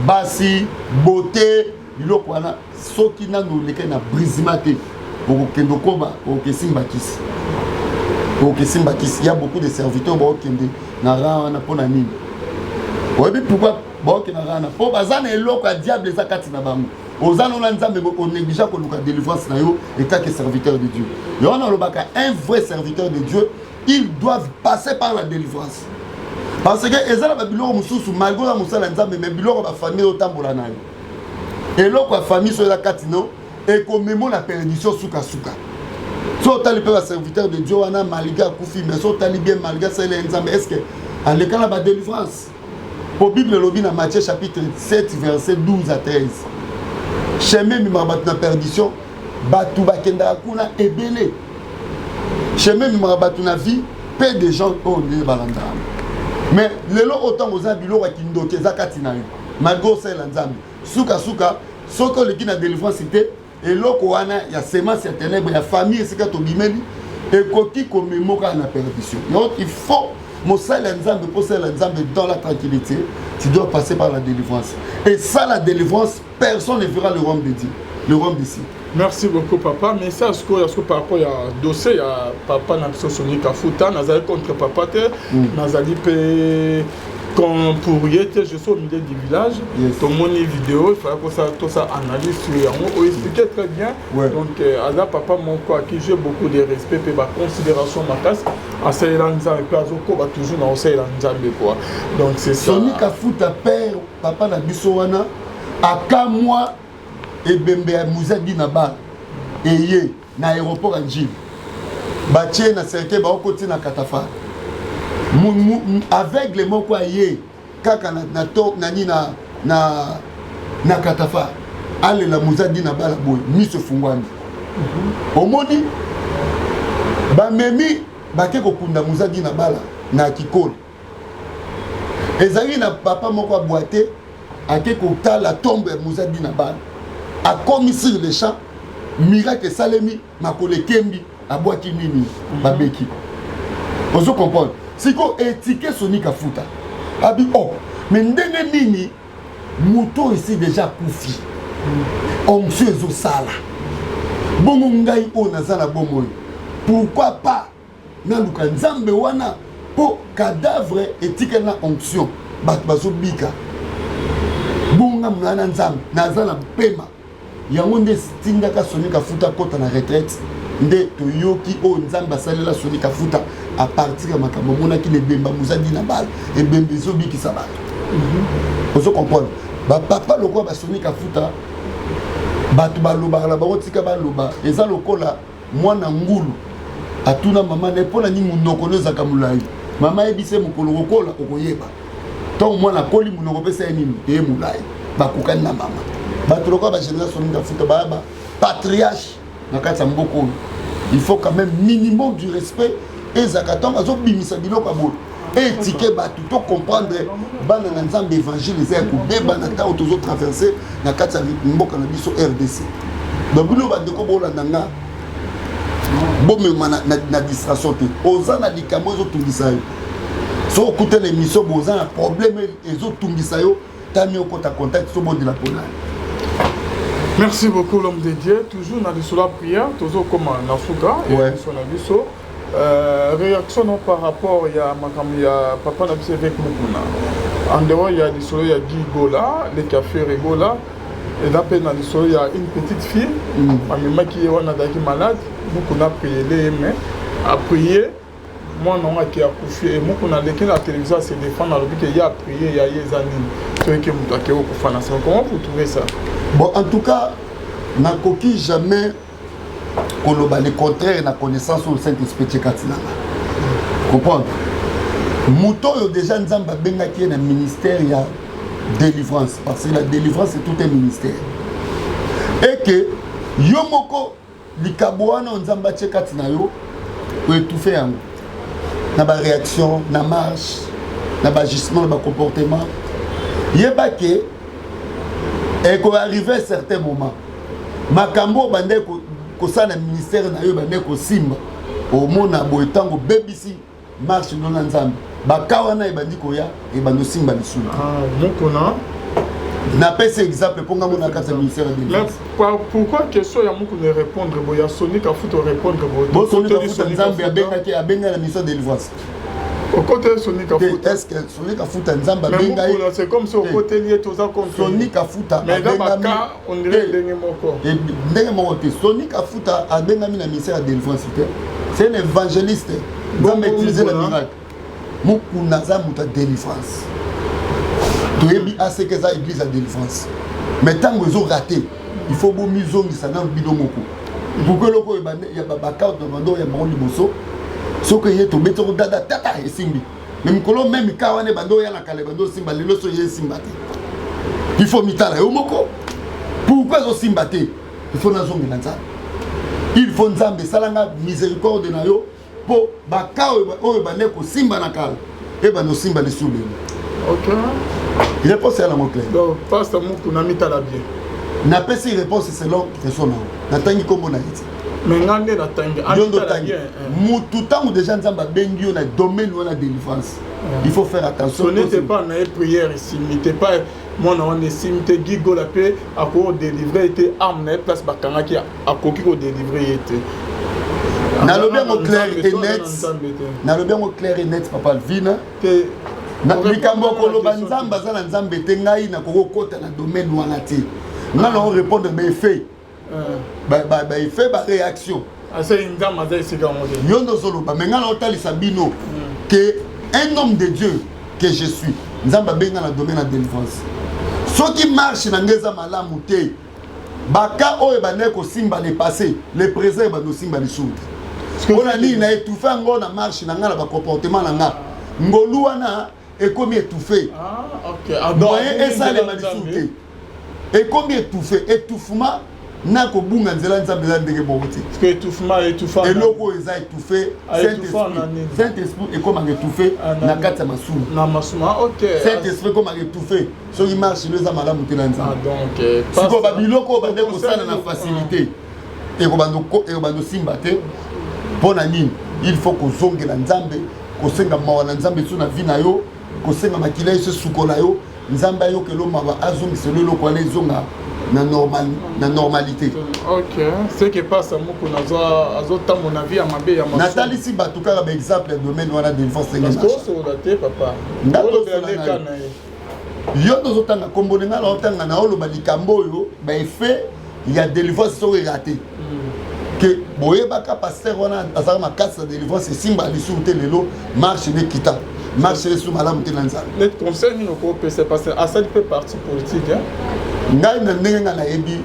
basi, beauté, biloko wana. Soki nano olekaki na brisement te, okokende okoma okokesimba kisi, okokesimba kisi. Ya beaucoup de serviteurs baokende na rang wana. Mpo na nini? Oyebi pourquoi baokende na rang wana? Mpo baza na eloko ya diable eza kati na bango. Oza nona Nzambe, onéglige koluka délivrance na yo etake serviteur de Dieu. Yo wana olobaka, un vrai serviteur de Dieu, ils doivent passer par la délivrance, parce que eza na babiloko mosusu, malgré oza mosala ya Nzambe, mais biloko bafamille otambola na yo. Eloko ya famille so eza kati no ekomemo na perdition sukasuka. So otali mpe baserviteur de Dieu wana, malgré akufi, mais so otali bien, malgré asalela ye Nzambe, est ce que aleka na badelivrance? Mpo Bible elobi na Matthieu chapitre 7 verset 12 à 13, chemin ememaka bato na perdition, bato bakendaka kuna ebele. Chemin ememaka bato na vie, peu de gens oyo nde balandaka. Mais lelo oyo, ntango oza na biloko ya kindoki eza kati na yo, malgré osalela Nzambe, sukasuka soki oleki na délivrance te, eloko wana ya semence ya ténèbre ya famille esika tobimeli ekoki komemo kaka na perdition. Donc il faut mosali ya Nzambe, mpo osalela Nzambe dans la tranquillité, tu dois passer par la délivrance, et sans la délivrance, personne ne verra le royaume de Dieu, le royaume des cieux. Merci beaucoup, papa. Mais ça, ce que par rapport à dossier ya papa na biso Soni Kafuta, nazali contre papa te, nazali mpe pour ye te. Je suis au milieu du village. Tomoni vidéo, il fallait que ça analyse sur yango, oexpliquer très bien. Donc aza papa moko à qui j'ai beaucoup de respect mpe baconsidération makasi. Asalela Nzambe mpe azokoba toujours na osalela Nzambe, quoi. Donc c'est ça. Soni Kafuta, père, papa na biso wana, akamwa ebembe ya Mzee Dina Bala eye na aéroport ya Njili, batie na cercueil, baokoti na catafalque. Aveugle moko aye kaka na to nani na catafalque, alela Mzee Dina Bala boye, miso efungwami. Omoni, bamemi, bake kokunda Mzee Dina Bala na Kikoli. Ezalaki na papa moko abwa te, ake kotala tombe ya Mzee Dina Bala, akomi sur le champ, miracle esalemi, makolo ekembi, abwaki nini, babeki. Ozo comprendre? Sikoyo etike Soni Kafuta abi: "Oh, mais ndenge nini moto oyo esi déjà akufi, onction ezosala bongo? Ngai oyo naza na bomoi, pourquoi pas naluka Nzambe wana?" Mpo cadavre etikali na onction, bato bazobika bonga mona na Nzambe naza na pema. Yango nde etindaka Soni Kafuta akɔta na retraite. Nde toyoki oyo Nzambe asalela Soni Kafuta à partir ya makambo amonaki na ebemba Mzee Dina Bala, ebembe ezobikisa bato. Ozo comprendre? Bapapa lokola basoni Kafuta, bato balobaka na bango, tika baloba. Eza lokola mwana ngulu atuna mama na ye: "Mpo na nini monoko no ezalaka molai?" Mama ayebisi ye: "Mokolo kokola, okoyeba." Ntongo mwana akoli, monoko opesa ye nini? Eye molai. Bakokani na mama. Bato lokola bagénéral Soni Kafuta baya ba patriarche na kati ya mboka oyo, il faut quand même minimum du respect ezalaka. Ntango azobimisa biloko ya boye, etike bato to comprendre, bana na Nzambe, évangile eza ya kobeba na ntango tozotraverse na kati ya mboka na biso RDC. Donc bino bandeko bolanda nga, bomema na distraction te. Oza na likambo ezotungisa yo, so okutana émission bo, oza na problème ezotungisa yo, tami okota contact, so bondela mpona. Merci beaucoup, l'homme de Dieu. Toujours dans la prière, toujours comme en Afrika et sur la biso. Réaction non, par rapport ya makambo ya papa na biso évêque Mukuna, en dehors ya lisolo ya Guy Gola, le café Regola, eza mpe na lisolo ya une petite fille bamemaki ye wana, azalaki malade. Mukuna priele ye, mais aprier, mwana wango ake akufi. E Mukuna aleki na télévision, ase défendre, alobi ke ye aprier, ya ye eza nini soki moto ake kokufa na nsima? Comment vous trouvez ça? Bon, en tout cas, nakoki jamais koloba le contraire na connaissance oyo Saint Esprit tie kati na nga. Comprendre, moto oyo déjà Nzambe abengaki ye na ministère ya délivrance, parce que la délivrance, c'est tout un ministère, et que yo moko likabo wana oyo Nzambe atie kati na yo, oétouffe yango na baréaction, na marche, na baagissement, na bacomportement. Yeba ke ekoarrive certain moment, makambo oyo bandeki kosala na ministère na yo, bandeki kosimba, omona boye, ntango obebisi marche no na Nzambe, baka wana ebandi koya, ebandi osimba lisumu. Ah, Mukuna. Napesi exemple mpo nga mona kati ya ministère ya Mais délivrance. Pourquoi question ya Mukuna répondre boye, ya Soni Kafuta répondre boye? Bosoni Kafuta, Nzambe abengaki, abengai na mission ya délivrance. Okoteli Soni te. Kafuta. Est ce que Soni Kafuta, Nzambe mais abengai? Mukuna, c'est comme si okoteli ye, toza contre. Soni Kafuta mais eza abengami baka, on dirait ndenge moko. Ndenge moko te. Soni Kafuta abengami na ministère ya délivrance te, c'est un évangéliste. Nzambe Bongo utilise na Mukuna? miracle. Mukuna aza moto ya délivrance. Toyebi ACK eza église ya délivrance, mais ntango ezo rater, il faut bomizongisa nano bino moko. Pourquoi eloko oyo ya bacarte na bando ya bango liboso, soki eye tobeti yango dada tata esimbi, mais mikolo meme ka wana ebanda oya na kala, ebanda osimba, lelo so ye esimba te? Il faut mitala yo moko, pourquoi ezosimba te? Il faut nazongela Nzambe, il faut Nzambe esalanga miséricorde na yo, mpo baka oyo ebande kosimba na kala ebanda osimba lisusu lelo. Réponse ya yango clair. Donc pasteur Mukuna, mitala bien. Napesi réponse selon question na yo, natangi nkombo na ye te. Mais nga nde natangi. Yo nde otangi mutu. Ntango déjà Nzambe abengi yo na domaine wana délivrance, il faut faire attention. Ce n'était pas na ye prière esimbi te, pas mwana wana esimbi te. Gigola mpe akoki kodélivrer ye te, arme na ye place bakangaki, akoki kodélivrer ye te. Nalobi yango clair et net, nalobi yango clair et net, papa Alvina. Likambo ya koloba Nzambe aza na Nzambe te, ngai nakoki kokɔta na domaine wana te. Ngai nako répondre baeffet, baeffet, baréaction. Nzambe aza esika yango te. Yo nde ozoloba, mais ngai naotalisa bino que un homme de Dieu que je suis, Nzambe abenga na domaine ya délivrance, soki marche na ngai eza malamu te, baka oyo ebandaki kosimba le passé, le présent ebandi kosimba lisusu te. Mpona nini? Na étouffe yango na marche na ngai, na bacomportement na nga. Ngolu wana ekomi étouffé, moyen esalema lisusu te, ekomi étouffé. Étouffement na kobunga nzela Nzambe eza ndenge moko te. Eloko oyo eza étouffé, Saint Esprit ekomaka étouffé na kati ya masumu. Saint Esprit ekomaka étouffé soki marche no eza malamu te na Nzambe. Sikoyo babiloko oyo bande kosala na facilité ekobanda osimba te. Mpo na nini? Il faut kozongela Nzambe, kosenga mawa na Nzambe so na vie na yo, kosenga makila ye so esukola yo. Nzambe ayokela mawa, azongisela eloko wana, ezonga na normalité. Ok, ce qui passe, Mukuna azotambola na vie ya mabe ya. Natalisi bato kaka baexemple ya domaine wana délivrance. Osola te, papa. Yo tozotanga nkombo nde ngai naotanga, naoloba likambo oyo baeffet ya délivrance soki eraté, ke boyebaka pasteur wana azalaka makasi na délivrance, esimba lisusu te lelo, marche nde kita, marche esu malamu te na Nzambe. Net conseil nini okopesa, parce que asali mpe parti politique? Ngai na ndenge ngai nayebi,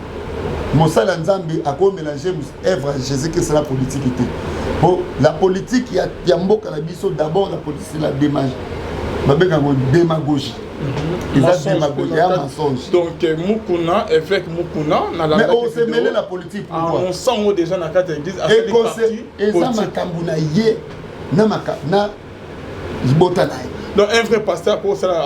mosala ya Nzambe akomélanger œuvre ya Jésus Christ na politique te, po la politique ya mboka na biso, d'abord la politique, c'est la démagogie, babengango démagogie, eza démagogie ya mensonge. Donc Mukuna, évêque Mukuna. Mais osemele la politique pourquoi? Monsango déjà na kati ya église. Eza makambo na ye na libota na ye. Donc un vrai pasteur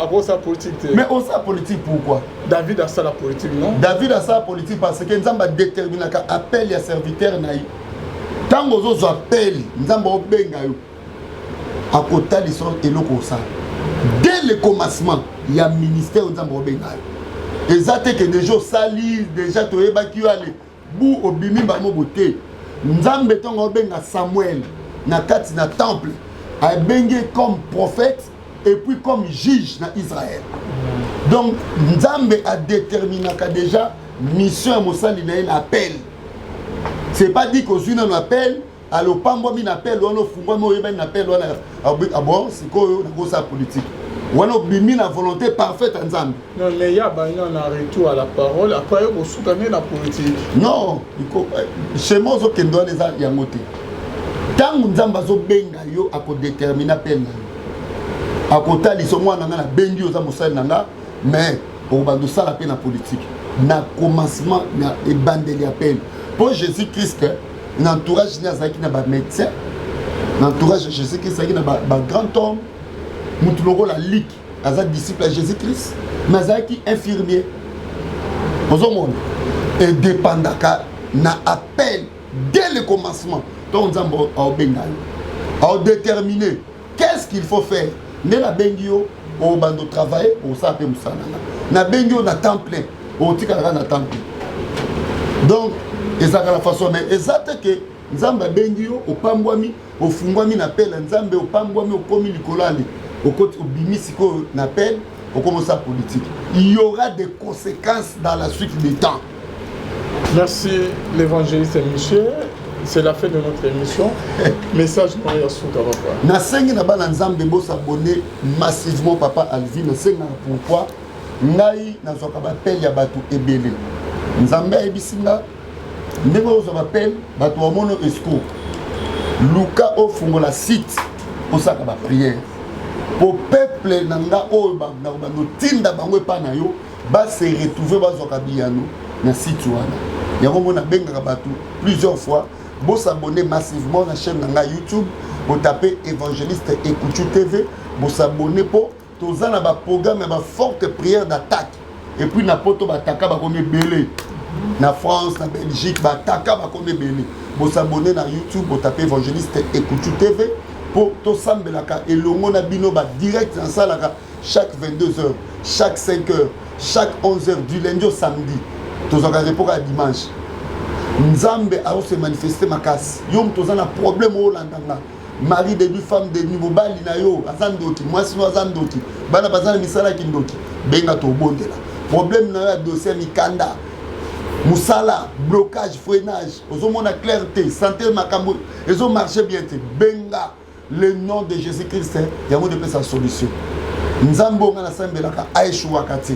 akosala politique te? Mais osala politique pourquoi? David asala politique, non? David asala politique parce que Nzambe adéterminaka appel ya serviteur na ye. Ntango ozozwa appel, Nzambe obenga yo, akotalisa eloko osala dès le commencement ya ministère. Nzambe obenga yo, eza te ke déjà osali, déjà toyebaki yo, ale bu obimi bango bo te. Nzambe ntango obenga Samuel na kati na temple, abengi comme prophète et puis comme juge na Israël. Donc Nzambe adéterminaka déjà mission ya mosali na ye na appel. C'est pas dit kozwi nano appel, alopambwami na appel wana, ofungwami, oyebani na appel wana, abo sikoyo nakosala politique wana, obimi na volonté parfaite ya Nzambe. Non, mais ya bana na retour à la parole, après yo kosuka nde na politique. Non, schéma ozokende wana eza yango te. Ntango Nzambe azobenga yo, akodéterminer appel na yo, akotalisa: mwana nga, nabengi yo, oza mosali na nga, mais okobanda osala mpe na politique na commencement, na ebandeli appel. Mpo Jésus Christ, na entourage ne azalaki na bamédecin, na entourage ya Jésus Christ azalaki na bagrand homme. Motu lokola Luc aza disciple ya Jésus Christ, mais azalaki infirmier. Ozomona, edépendaka na appel dès le commencement. Ntango Nzambe aobenga yo, aodéterminer qu'est-ce qu'il faut faire. Nde nabengi yo, obanda otravailler, osala mpe mosala na nga. Nabengi yo na temps plein, otikalaka na temps plein. Donc ezalaka na façon, mais eza te ke Nzambe abengi yo, opambwami, ofungwami na appel ya Nzambe, opambwami, okomi likolo, ale okoti, obimi sikoyo na appel, okomi osala politique. Il y aura des conséquences dans la suite des temps. Merci, l'évangéliste Michel. C'est la fin de notre émission. Message na ya suka, papa. Nasengi na bana Nzambe bosabonner massivement. Papa Alvin, nasengaka pourquoi? Ngai nazwaka baappel ya bato ebele. Nzambe ayebisi nga ndenge ozwa baappel, bato bamono escroc. Luka ofungola site, osalaka baprière po peuple na nga oyo nakobanda otinda bango epai na yo, base retrouve, bazwaka biyano na site wana. Yango ngo nabengaka bato plusieurs fois, bosabonner massivement na chaîne na ngai YouTube, botape Évangéliste Ekuchu TV, bosabonner mpo toza na baprogramme ya baforte prière d'attaque. Et puis na poto bataka bakomi ebele, na France, na Belgique bataka bakomi ebele. Bosabonner na YouTube, botape Évangéliste Ekuchu TV mpo tosambelaka elongo na bino. Badirect nasalaka chaque 22 heures, chaque 5 heures, chaque 11 heures, du lundi au samedi. Tozwaka repos ya dimanche. Nzambe azose manifeste makasi. Yo moto oza na problème oyo olanda nga, mari de nuit, femme de nuit, mobali na yo aza ndoki, mwasi no aza ndoki, bana baza na misala ya kindoki, benga, tobondela. Problème na yo ya dossier ya mikanda, mosala, blocage, freinage, ozomona clair te, santé, makambo ezomarche bien te, benga. Le nom de Jésus Christ, yango nde epesa solution. Nzambe oyo ngai nasambelaka aeshuwaka te,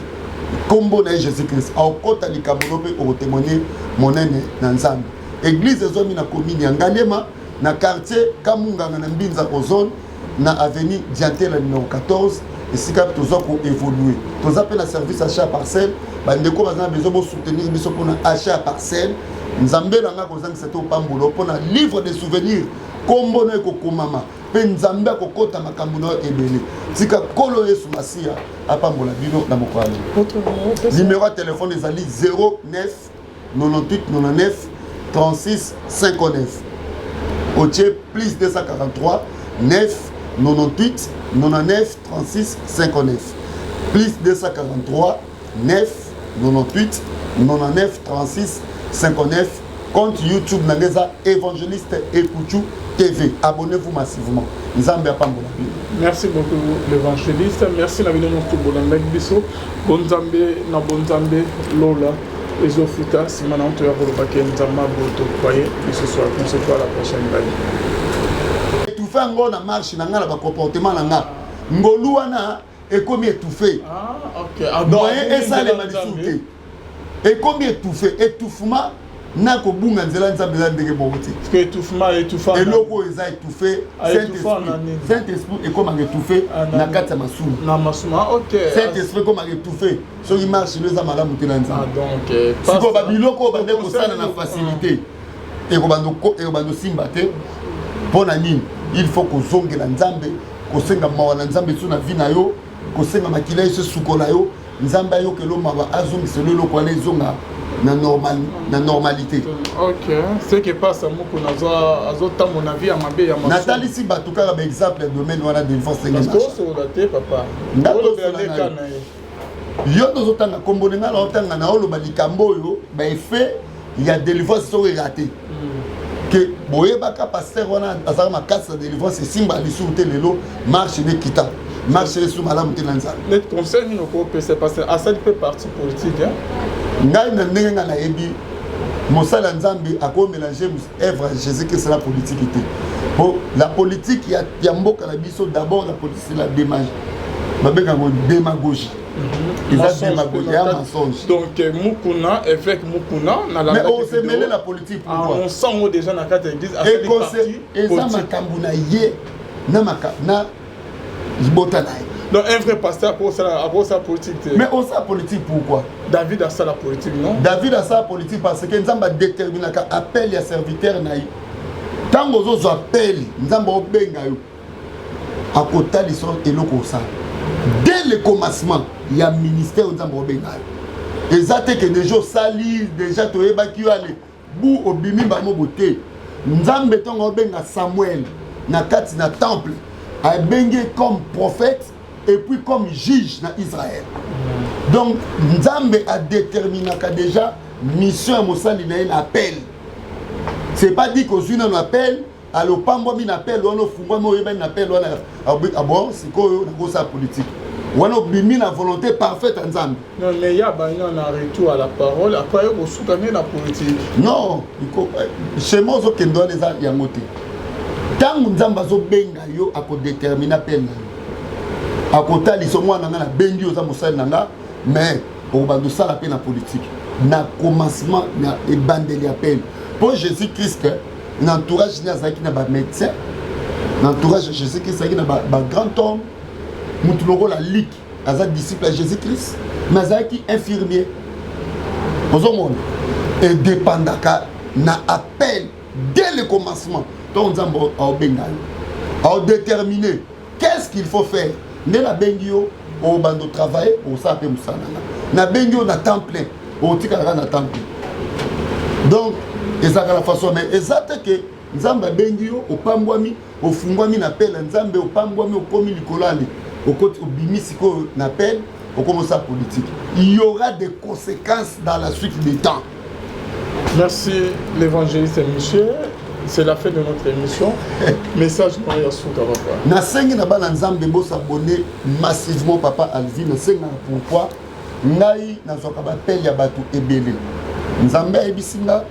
nkombo na ye Jésus Christ. Aokɔta likambo no mpe okotémoigne monene na Nzambe. Église ezwami na commune ya Ngaliema, na quartier Kamunganga, na Mbinza Ozone, na avenue Diantela numéro 14, esika tozwa koévolue. Toza mpe na service achat parcelle. Bandeko baza na besoin, bosoutenir biso mpona achat ya parcelle. Nzambe na ngai kozangisa te opambola mpona livre de souvenir, nkombo no ekokomama mpe Nzambe akokɔta makambo na yo ebele. Tika Nkolo Yesu Masiya apambola bino na mokolo. Numéro ya telefone ezali 09 98 99 36 59. Otie plus 243 9 98 99 36 59, plus 243 9 98 99 36 59. Compte YouTube na ngai eza Évangéliste Ekuchu TV. Abonnez-vous massivement. Nzambe apambola bino. Merci beaucoup, l'évangéliste. Merci na bino nyonso bolandaki biso. Bonzambe na bonzambe, lola ezofuta. Nsima na toya kolobaki Nzambe aboto kwaye lisusu. On se voit la prochaine bye. Étouffé yango na marche na ngai, na bacomportement na nga, ngolu wana ekomi étouffé. Ah, okay. Ah, moyen esalema lisusu te, ekomi étouffé. Étouffement na kobunga nzela Nzambe eza ndenge moko te. Eloko oyo eza étouffé, Saint Esprit ekomaka étouffé na kati ya masumu. Saint Esprit ekomaka étouffé soki marche no eza malamu te na Nzambe. Sikoyo babiloko oyo bande kosala na facilité ekobanda osimba te. Mpo na nini? Il faut kozongela Nzambe, kosenga mawa na Nzambe so na vie na yo, kosenga makila Yesu esukola yo. Nzambe ayokelo mawa, azongiselo eloko wana, ezonga na normalité. Ok, ce qui passe, moko azotambola na vie ya mabe ya Natalisi bato kaka baexemple ya domaine wana, délivrance. Ndenge te, papa. Yo tozotanga nkombo nde ngai naotanga, naoloba likambo oyo, baeffet ya délivrance soki eraté ke boyebaka pasteur wana azalaka makasi na délivrance, esimba lisusu te. Lelo marche ne kita, marche esu malamu te na Nzambe. Net conseil nini okopesa, parce que asali mpe parti politique? Ngai na ndenge ngai nayebi, mosala ya Nzambe akomélange œuvre ya Jésus Christ na politique te, po la politique ya mboka na biso, d'abord la politique, c'est la démagogie, babengaka démagogie, eza démagogie ya mensonge. Donc Mukuna, évêque Mukuna. Mais osemele la politique pourquoi? On sent déjà na kati ya église. Eza makambo na ye na libota na ye. Donc un vrai pasteur akosala politique te? Mais osala politique pourquoi? David asala politique, non? David asala politique parce que Nzambe adéterminaka appel ya serviteur na ye. Ntango ozozwa appel, Nzambe obenga yo, akotalisa eloko osala dès le commencement ya ministère. Nzambe obenga yo, eza te ke déjà osali, déjà toyebaki yo, ale bu obimi bango bo te. Nzambe ntango obenga Samuel na kati na temple, abengi comme prophète et puis comme juge na Israël. Donc Nzambe adéterminaka déjà mission ya mosali na ye na appel. C'est pas dit kozwi nano appel, alopambwami na appel wana, ofungwami, oyebani na appel wana, ah bon, sikoyo nakosala politique wana, obimi na volonté parfaite ya Nzambe. Non, mais ya bana na retour à la parole, après yo kosuka nde na politique. Non, schéma ozokende wana eza yango te. Ntango Nzambe azobenga yo, akodétermine appel na yo, akotalisa: mwana nga, nabengi yo, oza mosali na nga. Mais okobanda osala mpe na politique na commencement, na ebandeli ya peine, mpo Jésus Christ na entourage ne azalaki na bamédecin. Na entourage ya Jésus Christ azalaki na bagrand homme. Motu lokola Lik aza disciple ya Jésus Christ, mais azalaki infirmier. Ozomona, edépendaka na appel dès le commencement. Ntongo Nzambe aobenga yo, aodétermine qu'est-ce qu'il faut faire. Nde nabengi yo, obanda otravaille, osala mpe mosala nanga. Nabengi yo na temps plein, otikalaka na temps plein. Donc ezalaka na façon, mais eza te ke Nzambe abengi yo, opambwami, ofungwami na pele Nzambe, opambwami, okomi likolo, ale okoti, obimi sikoyo na pele, okomi osala politique. Il y aura des conséquences dans la suite des temps. Merci, l'évangéliste Michel. C'est la fin de notre émission. Message na ya suka, papa. Nasengi na bana Nzambe bosabonner massivement. Papa Alvi, nasengaka pourquoi ngai nazwaka baappel ya bato ebele. Nzambe ayebisi nga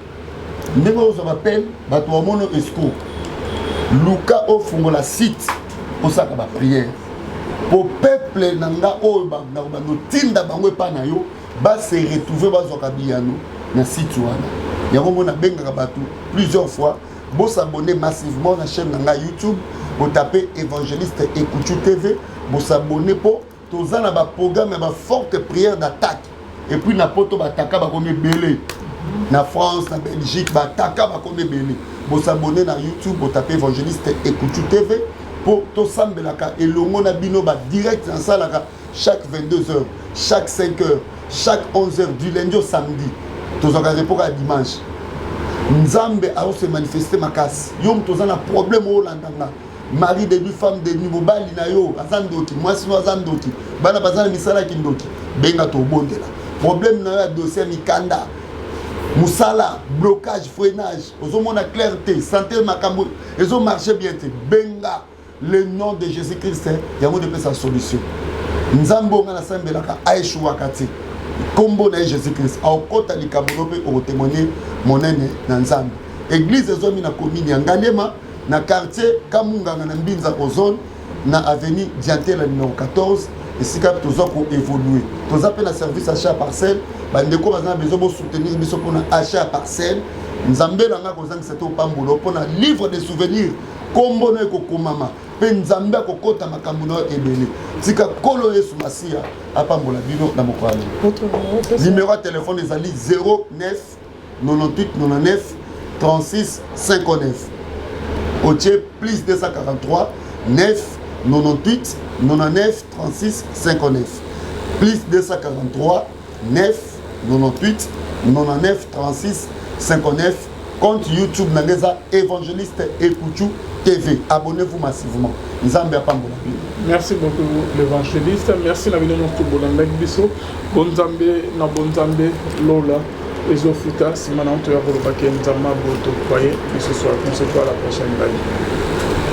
ndenge ozwa baappel, bato bamona escroc. Luka ofungola site, osalaka baprière po peuple na nga oyo banotinda bango epai na yo base retrouve, bazwaka biyano na site wana. Yango ngo nabengaka bato plusieurs fois bosabonner massivement na chaîne na ngai YouTube. Botape Évangéliste Ekutu TV, bosabonner, mpo toza na baprogramme ya baforte prière d'attaque. Et puis na poto bataka bakomi ebele, na France, na Belgique bataka bakomi ebele. Bosabonner na YouTube, botape Évangéliste Ekutu TV, mpo tosambelaka elongo na bino. Badirect nasalaka chaque 22 heures, chaque 5 heures, chaque 11 heures, du lundi au samedi. Tozwaka repos ya dimanche. Nzambe azose manifeste makasi. Yo moto oza na problème oyo olanda nga, mari de nuit, femme de nuit, mobali na yo aza ndoki, mwasi no aza ndoki, bana baza na misala ya kindoki, benga, tobondela. Problème na yo ya dossier ya mikanda, mosala, blocage, freinage, ozomona clair te, santé, makambo ezomarche bien te, benga. Le nom de Jésus Christ, yango nde epesa solution. Nzambe oyo ngai nasambelaka aeshuwaka te. Nkombo na ye Jésus Christ. Aokɔta likambo no mpe okotémoigne monene na Nzambe. Église ezwami na commune ya Ngaliema, na quartier Kamunganga, na Mbinza Ozone, na avenue Diantela numéro 14, esika toza koévolue. Toza mpe na service achat ya parcelle. Bandeko baza na besoin, bosoutenir biso mpona achat ya parcelle. Nzambe na ngai kozangisa te opambola mpona livre de souvenir, nkombo no ekokomama mpe Nzambe akokɔta makambo na yo ebele. Tika Nkolo Yesu Masiya apambola bino na mokolo ya lelo. Numéro ya telefone ezali 09 98 99 36 59. Otie plus 243 9 98 99 36 59, plus 243 9 98 99 36 59. Compte YouTube na ngai eza Évangéliste Ekuchu TV. Abonnez-vous massivement. Nzambe apambola bino. Merci beaucoup, l'évangéliste. Merci na bino nyonso bolandaki biso. Bonzambe na bonzambe, lola ezofuta. Nsima na toya kolobaki Nzambe aboto kwaye lisusu. On se voit la prochaine. Bye.